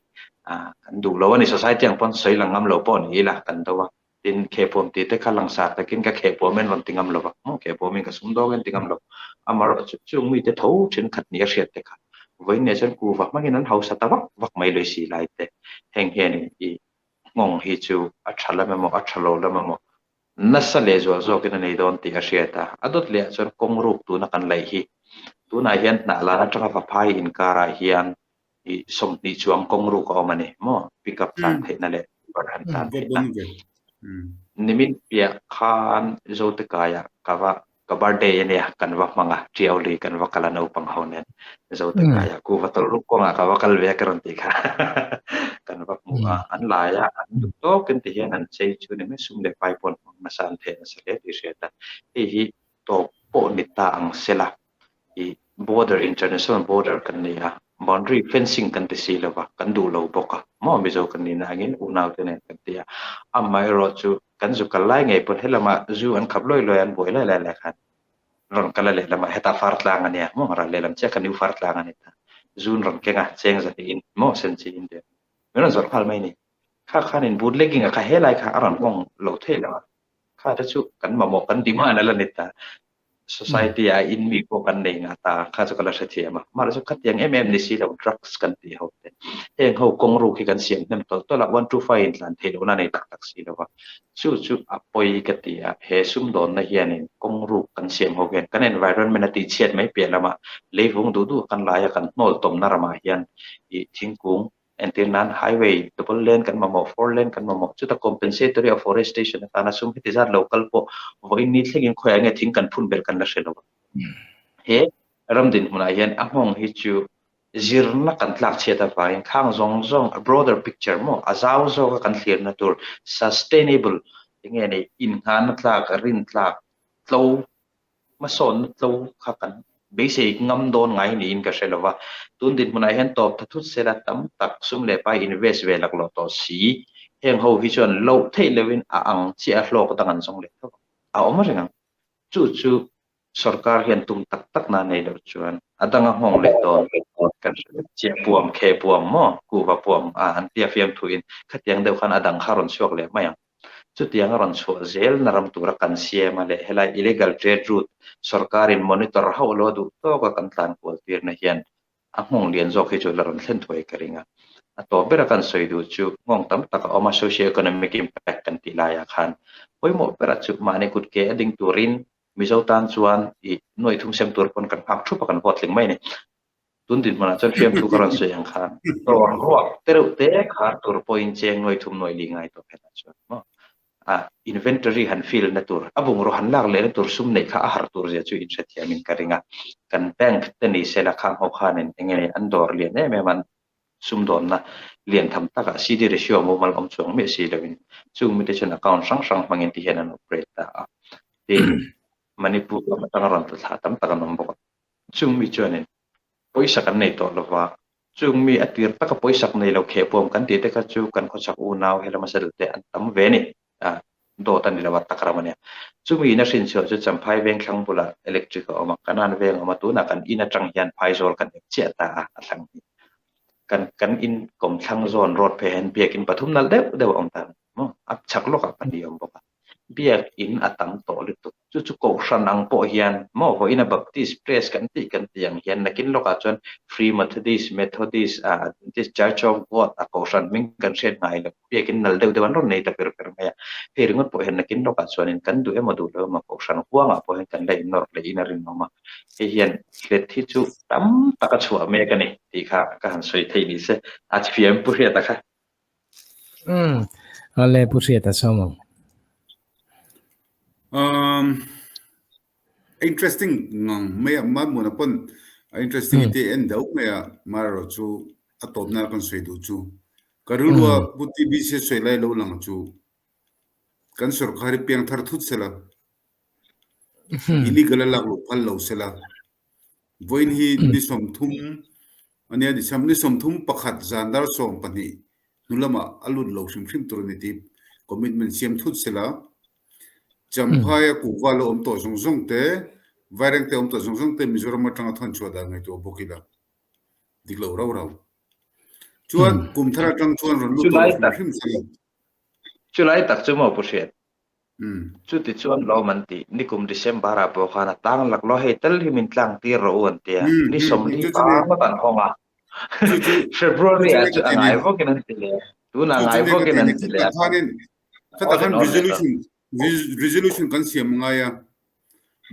Kan duh lo a ni, society ang pawn sawi lang ngam lo pawh ni ila kan do a. Tin, khehpuam tih te kha langsar takin ka khehpuam en rawn ti ngam lo va, maw khehpuamin ka sumdawng en ti ngam lo. Amaherawhchu chu chung mite tho thenkhat ni a hriat te kha vawiin nia chuan kuhva hmangin an hausa ta vak vak mai lui si lai te heng hianin i nghawng hi chu a tha lam emaw a tha lo lam emaw nasa leh zual zawkin a nei dawn tih a hriat a. A dawt leh ah chuan kawng ruk tuna kan laih hi tunah hian hnah lan atanga Vaphai inkarah hian i 20 chuang kawng ruk a awm a ni maw pick up tlan theihna leh Uber han tlan theihna. Nimin piah khan Zotekaiah ka va Ka birthday a nia, kan va hmang a, Tiau lui kan va kal a naupang ho nen. Zote kaia ku va tawlh ruk kawngah ka va kal ve a ka rawn tih kha. Kan va hmu a, an lai a, an duh tawkin ti hian an chei chu ni mai, sum leh pai pawh an hmang nasa, an theh nasa hle tih hriat a. Hei hi tawp pawh ni ta ang sela, i border, international border kan nei a, boundary fencing kan ti si lova, kan duh lo bawk a, maw Mizo kan nihna angin unau te nen kan ti a. Amaherawhchu Kan zu kal lai ngei pawn helamah zu an khap luai luai a, an buai lai lai lai khan rawn kal a lehlamah heta far tlang a nia maw ral lehlam chiah kha new far tlang a ni ta. Zu an rawn keng a, cheng zahnih in maw sen chi in tia min rawn zawrh nghal mai a ni. Kha khanin bootlegging a kha helai kha a rawn nghawng lo theih lo a, kha te chu kan mamawh kan demand a la ni ta. Society ah in mi pawh kan nei ngah ta kha chu ka la hrethiam a, mahse chu khatiang em em ni si lo drugs kan tih ho te heng ho kawng ruk hi kan siam hnem tawlh tawlh a, one two five in tlan theih lohna nei tak tak si lo va, chu chu a pawi ka ti a, he sumdawnna hianin kawng ruk kan siam ho hian kan environment a tihchhiat mai piah lamah leivung duh duh kan lai a kan hnawl tawmna ramah hian ih thingkung Entir nan highway double lane kan mamawh, four lane kan mamawh, chuta compensatory afforestation atana sum heti zat lo kal pawh vawiin ni thlengin khawiah nge thing kan phun ber kan la hre lo a. He ram dinhmunah hian a nghawng hi chu zirna kan tlak chhiat avangin khang zawng zawng a broader picture maw a zau zawka kan thlirna tur sustainable enge nei innghahna tlak rintlak tlo hmasawnna tlo kha kan beisei ngam dawn ngai niin ka hre lova, tun dinhmunah hian tawp tha thut sela tam tak sum leh pai invest ve laklawh tawh si, heng ho hi chuan loh theih lohin a ang chiah a hlawk dang an zawng leh tho ang, a awm reng ang. Chu chu sorkar hian tum tak tak na nei loh chuan a dang a nghawng leh dawn kan hre vek chiah, puam khe puam maw, kuhva puam a an tia fiamthuin khatiang deuh khan a dang kha rawn chhuak leh mai ang. Chutiang a rawn chhuah zelna ram tura kan siam a leh helai illegal trade route sorkarin monitor hauh lo a duh tawk a kan tlan kual tirna hian a nghawng lian zawk hi chu la rawn thlen thuai ka ring a. A tawp bera kan sawi duh chu nghawng tam tak a awm a, socio-economic impact kan tih laiah khan pawimawh bera chu mahni kut ke a ding turin Mizo tan chuan i nuaih thum sem tur pawn kan nghak thup a kan vote tling mai a ni. Tun dinhmunah chuan fiamthu ka rawn sawi ang khan dawr ruak te reuh te khar tur pawhin cheng nuai thum nuai li ngai tawh phenah chuan maw a inventory han fill na tur a bungraw han lak lehna tur sum neih kha a har tur zia chu inhrethiamin ka ring a, kan bank te ni sela khang ho khanin enge an dawr lian em em an sumdawnna lian tham takah CD ratio mumal awm chuang miah si loin chung mite chuan account hrang hrang hmangin ti hian an operate ta a, tin Manipur lam atanga rawn tla thla tam tak an awm bawk a. Chung mi chuanin pawisa kan nei tawh lova, chung mi a tir taka pawisak nei lo khehpuam kan tih te kha chu kan khawchhak unau he lama saddle te an tam ve a ni, a dawt a ni lo a, tak ram a nia. Chumi in a hrinchhuah chu Champhai veng thlang bulah electric a awm a, Kanan veng a awm a, tunah kan in atang hian Phaizawl kan ep chiah ta a, a thlang hi. Kan kan in kawmthlang zawn road phei hian biakin pathum nalh deuh deuh a awm ta maw, a chhak lawkah pahnih a awm bawk a. Biak in a tam tawh lutuk. Chu chu Kohhran ang pawh hian maw vawiina Baptist Press kan tih kan tih ang hian nakin lawkah chuan Free Methodist, Methodist, Adventist, Church of God a Kohhran hming kan hriat ngai lo. Biak in nal deuh deuh an rawn nei ta per per mai a. Hei ringawt pawh hian nakin lawkah chuanin kan duh emaw duh lo emaw Kohhran huangah pawh hian kan la innawr leh in a rinawm a. Hei hian hlet hi chu tam tak a chhuah mek a ni tih kha ka han sawi theih ni se. A thiam pu hriat a kha. Umm. Ale pu hriat a sawm ang. Um, interesting ngang mai a ma muna pon a interesting ite en deuh mai a maro chu a tawp na kan sawi duh chu ka rilrua pu TBC sawi lai lo lang chu kan sorkar hi piang thar thut sela illegal a lak luh phal lo sela vawiin hi ni 30 ania December ni 31 zan dar 12 hnu lamah a lut lo hrim hrim tur a ni tih commitment siam thut sela Champhaia kuhva lo awm tawh zawng zawng te, Vairengte awm tawh zawng zawng te Mizoram atanga thawn chhuah dan ngaihtuah bawk ila dik lo rau rau. Chuan kum thar atang chuan rawn lut tawh lo hrim hrim sela. Chulai tak chu maw Pu Hriat? Chuti chuan lawm an ti. Nikum December ah pawh khan a tang laklawh hei tal hi min tlang tir rawh u an ti a. Ni 40 pa ngawt an hawng a. February ah chu a ngai vawkin an ti leh a. Tunah ngai vawkin an ti leh a. Khatah khan resolution resolution kan siam a ngai a.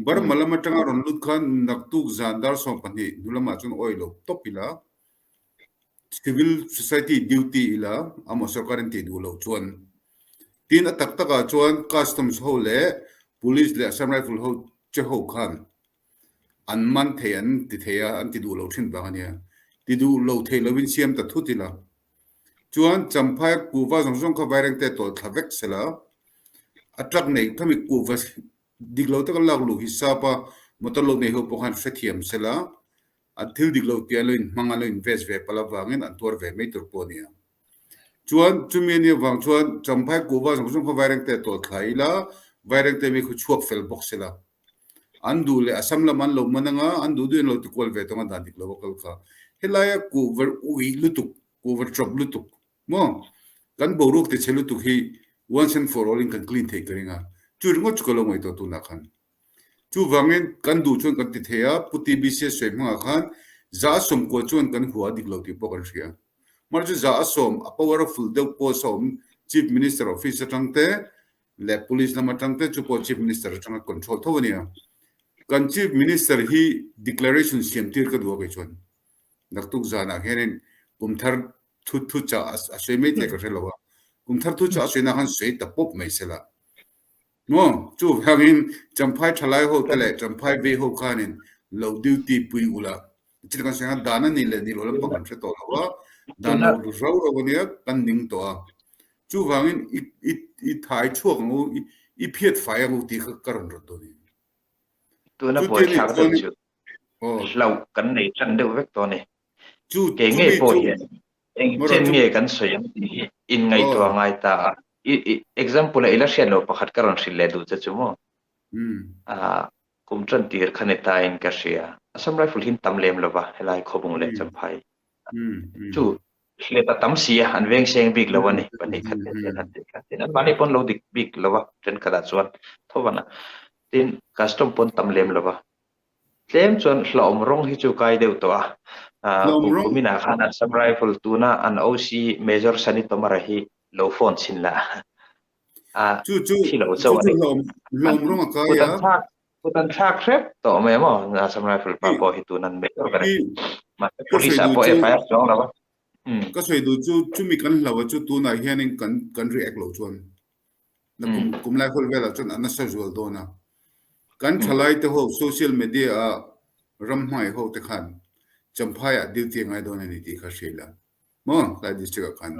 Burma lam atanga rawn lut khan naktuk zan dar 12 hnu lamah chuan awih lo tawp ila civil society duty ila amaw sorkar in tih duh loh chuan tin a tak takah chuan customs ho leh police leh Assam Rifle ho che ho khan an man thei an ti thei a an ti duh lo thin vang a nia. Ti duh lo thei lovin siam ta thut ila Chuan Champhai kuhva zawng zawng kha Vairengte tawlh thla vek sela, a truck nei khami kuhva dik lo taka lak luh hi sap a, motor lo nei ho pawh khan hrethiam sela, an thil dik lo tih an lo inhmang a, an lo invest ve palh avangin an tuar ve mai tur pawh a ni a. Chuan chumi a nih avang chuan Champhai kuhva zawng zawng kha Vairengte tawlh thla ila, Vairengte mi khu chhuak fel bawk sela. An duh leh Assam lam an lo man anga, an duh duh in lo ti kual ve tawng a dan dik lo a kal kha. Helaia kuhva uih lutuk, kuhva chawp lutuk maw? Kan boruak ti chhe lutuk hi once and for all in kan clean theih ka ring a. Chu ringawt chu ka lo ngaihtuah tunah khan. Chuvangin kan duh chuan kan ti thei a, Pu TBC a sawi hmangah khan 90% chuan kan hua a dik lo tih pawh kan hria. Mahse chu 100% a powerful deuh post a awm Chief Minister office atang te, leh police lam atang te chu pawh Chief Minister atanga control tho a nia. Kan Chief Minister hi declaration siam tir ka duh a kei chuan. Naktuk zanah hianin kum thar thu thu chah a sawi mai thei ka hre lo a. Kum thar thu chah a sawi na khan sawi ta pawp mai sela. Maw? Chuvangin Champhai thalai ho te leh Champhai vei ho khanin lo duty pui ula. Chutiang kan sawi khan dan a nih leh nih loh lampang kan hre tawh lo a. Dan lo rau rau a nia kan ning tawh a. Chuvangin i i i thai chhuak ang u, i phiat fai ang u tih kha ka rawn rawt dawn in. Tuna buaithlak deuh chu hlauh kan nei tan deuh vek tawh a ni. Kei ngei pawh hian eng chen nge kan sawi ang tih hi inngaihtuah ngai ta a. I i example a i la hriat loh pakhat ka rawn hrilh leh duh che chu maw? Kum tan tir kha ni ta in ka hria. Assam Rifle hi an tam lem lova helai Khawbung leh Champhai chu Hlet a tam si a, an veng seng bik lo a ni. Pahnih khat leh chen han tih kha. Tin, anmahni pawn lo dik bik lo a, thenkhatah chuan tho van a. Tin, custom pawn tam lem lo a. Tlem chuan hlauhawm rawng hi chu kai deuh tawh a. Kuminah khan Assam Rifle tuna an OC Major Sunny Tomar-a hi lo phone chhin la. A thi lo chauh a ni. Kut an thlak Kut an thlak hrep tawh mai maw? Assam Rifle pa pawh hi tun an bei ber ber a. Mahse police ah pawh FIR chuang lo a. Ka sawi duh chu chumi kan hlo a chu tunah hianin kan kan react lo chuan na kum kum lai hawl velah chuan a nasa zual dawn a. Kan thalai te ho social media a ram hmai ho te khan Champhai ah duty a ngai dawn a ni tih kha hria ila maw tlai district ah khan.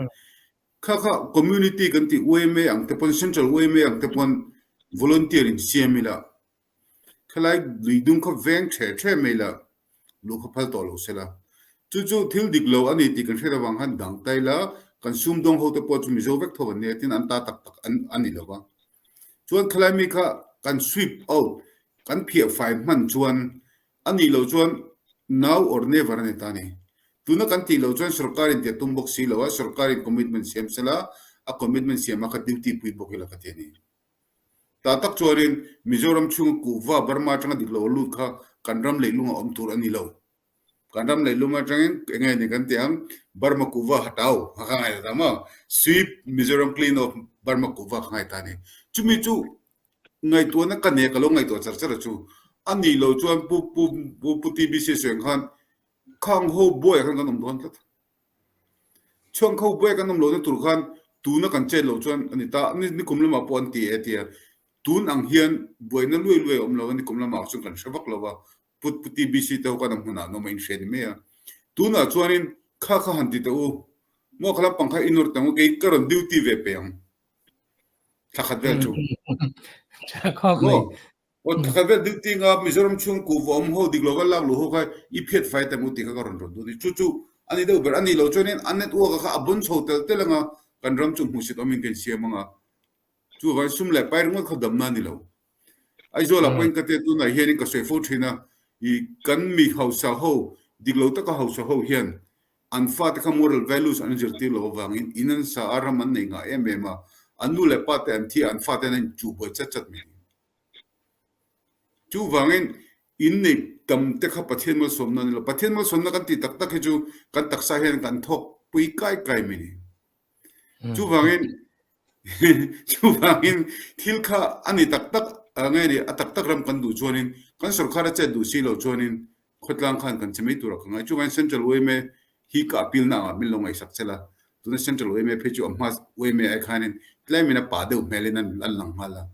Kha kha community kan tih yma ang te pawn central yma ang te pawn volunteer in siam ila khelai lui dung kha veng the the mai ila luh kha phal tawh lo sela chu chu thil dik lo a ni tih kan hriat avang khan dang ta ila kan sumdawng ho te pawh chu mizo vek tho an nia tin an ta tak tak an a ni lo va chuan khelai mi kha kan sweep out kan phiah fai hman chuan A nih loh chuan now or never a ni ta a ni. Tuna kan tih loh chuan sorkar in tia tum bawk si lo a, sorkar in commitment siam sela, a commitment siam a kha duty pui bawk ila ka ti a ni. Tah tak chuanin Mizoram chhunga kuhva Burma atanga dik lo a lut kha kan ram leilung a awm tur a ni lo. Kan ram leilung atangin eng nge ni kan ti ang, Burma kuhva hatau kha ngai ta ta maw? Sweep Mizoram clean of Burma kuhva kha ngai ta a ni. Chumi chu Ngaihtuahna ka nek a lo ngaihtuah char char a chu. A nih loh chuan Pu Pu Pu Pu TBC sawi ang khan khang ho buaiah khan kan awm dawn tlat. Chhuang ho buaiah kan awm lohna tur khan. Tuna kan chet loh chuan a ni ta, nikum lamah pawh an ti e tia. Tun ang hian buaina luai luai a awm lo a, nikum lamah chuan kan hre vak lo va, Put Pu TBC te ho khan a hmunah an awm a inhre ni mai a. Tunah chuanin kha kha han ti teh u, maw kha lampang kha i nawr tang u, kei ka rawn duty ve pe ang thla khat vel chu. Maw Aw thla khat vel duty nga Mizoram chhung kuhva awm ho dik lova lak luh ho kha i phiat fai tang u tih kha ka rawn rawn duh a ni. Chu chu a ni deuh ber a nih loh chuanin a network-a kha a bawn chho tel tel anga kan ram chu hmuhsit awmin ka insiam anga chuvangin sum leh pai ringawt kha damna a ni lo. Aizawlah pawhin ka tia tunah hianin ka sawi fo thin a, i kan mi hausa ho dik lo taka hausa ho hian an fate kha moral values an zirtir loh avangin in an sa a ram an nei ngah em em a, an nu leh pa te an thi a an fate an inchuhbuai chat chat mai. Chuvangin innei tam te kha Pathian malsawmna a ni lo. Pathian malsawmna kan tih tak tak hi chu kan taksa hian kan thawk pui kai kai mai ni. Chuvangin chuvangin thil kha a ni tak tak nge ni a tak tak ram kan duh chuanin kan sorkar a chet duh si lo chuanin khawtlang khan kan che mai tur a ka ngai. Chuvangin Central yma hi ka appeal na angah min lo ngaihsak che la. Tuna Central yma phei chu a hma yma ai khanin tlemin a pah deuh hmelin an lang nghal a.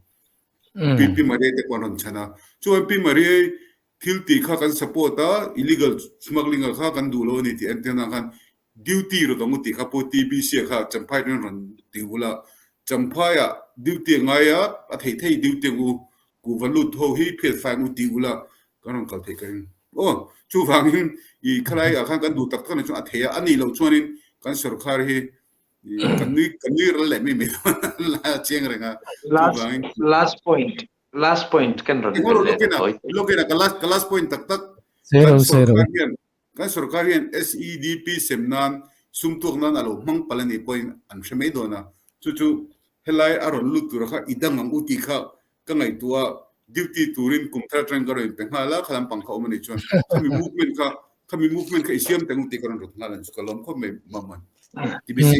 Pi Pi Maria te pawh an rawn chhan a. Chuan Pi Maria thil tih kha kan support a, illegal smuggling a kha kan duh lo a ni tih entirna khan duty rawt ang u tih kha Pu TBC a kha Champhai atangin rawn ti ul a. Champhai ah duty a ngai a, a theih theih duty ang u, kuhva lut ho hi phiat fai ang u ti ul a, kan rawn kal theih ka ring. Aw, chuvangin i khalai ah khan kan duh tak tak a nih chuan a theih a, a nih loh chuanin kan sorkar hi Kan nui kan nui ral leh mai mai la chiang reng a. Last last point last point kan rawn vel leh tawi. Lokina ka last ka last point tak tak. Kan sorkar hian kan sorkar hian SEDP sem nan sum tuak nan alo hmang pal ani pawhin an hre mai dawn a. Chu chu helai a rawn lut tur kha i dang ang u tih kha Ka ngaihtuah a, duty turin kum thar atangin ka rawn inpe nghal a, khalam pang kha awm a nih chuan khami movement kha, khami movement kha i siam teng u tih ka rawn rawt nghal a ni chu ka lawm khawp mai Mamuan. TBC.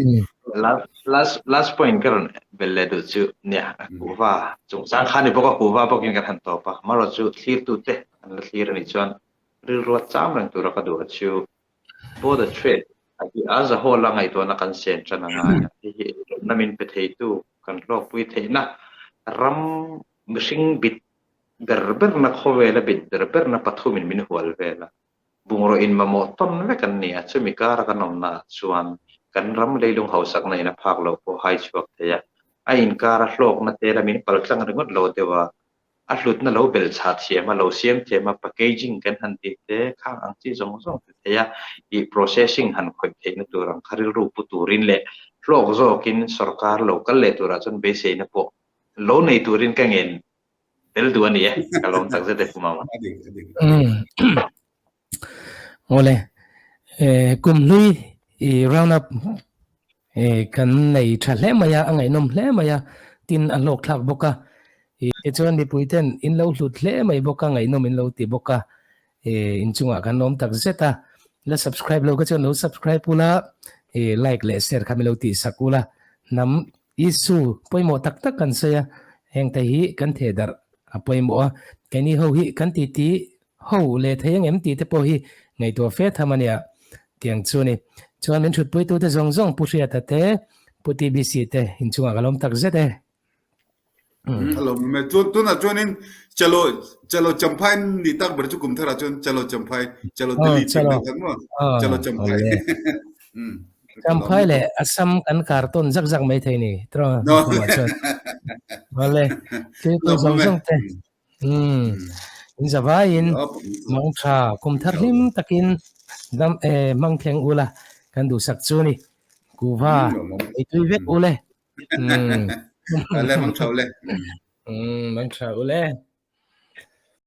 Last last last point ka rawn bel leh duh chu nia kuhva chungchang kha ni bawk a, kuhva bawkin kan han tawp a, amaherawhchu chu thlirtute an la thlir a nih chuan rilru a cham reng tura ka duh a chu Border trade a hi a zahawla ngaihtuahna kan sen tan a ngai a, hei hi eizawnna min pe theitu kan hlawkpui theihna ram mihring bit ber berna khawvela bit ber berna pathumin min hual vel a, bungraw inmamawh tawn vek an ni a, chumi kara kan awmnaah chuan kan ram leilung hausakna in a phak loh pawh hai chhuak thei a, a inkara hlawkna te la min paltlang ringawt lo deuh a, A hlutna lo belh chah thiam a, lo siam thiam a, packaging kan han tih te, khang ang chi zawng zawng ti thei a, ih processing han khawih theihna tur ang kha rilru pu turin leh hlawk zawkin sorkar lo kal leh turah chuan beiseina pawh lo nei turin ka ngen tel duh a ni e, ka lawm tak zet e Pu Mama. Awle, kum hlui i round up kan nei tha hle mai a, a ngaihnawm hle mai a, tin a hlawk thlak bawk a. Tichuan mipui ten in lo hlut hle mai bawk a, ngaihnawm in lo ti bawk a, inchungah kan lawm tak zet a. La subscribe lo kha chuan lo subscribe ula, like leh share kha min lo tih sak ula. Hnam issue pawimawh tak tak kan sawi a, hengte hi kan theh darh a pawimawh a, keini ho hi kan titi Ho leh thei angem tih te pawh hi ngaihtuah fe tham a nia tiang chu a ni. Chuan min thutpuitute zawng zawng Pu Hriata te, Pu TBC te inchungah ka lawm tak zet e. A lawm awm e. Chuan tunah chuanin chalo chalo champhai ni tak ber chu kum tharah chuan chalo champhai chalo Delhi tih deuh khan maw chalo champhai. Champhai leh Assam kan kar tawn zak zak mai thei ni tiraw kumah chuan. Awle thiltu zawng zawng te. Umm in zavaiin mang tha kum thar hlim takin dam eh hmang thleng ula kan duhsak chu ni kuhva ei tui vek ule. Umm mang tha ule. Umm mang tha ule.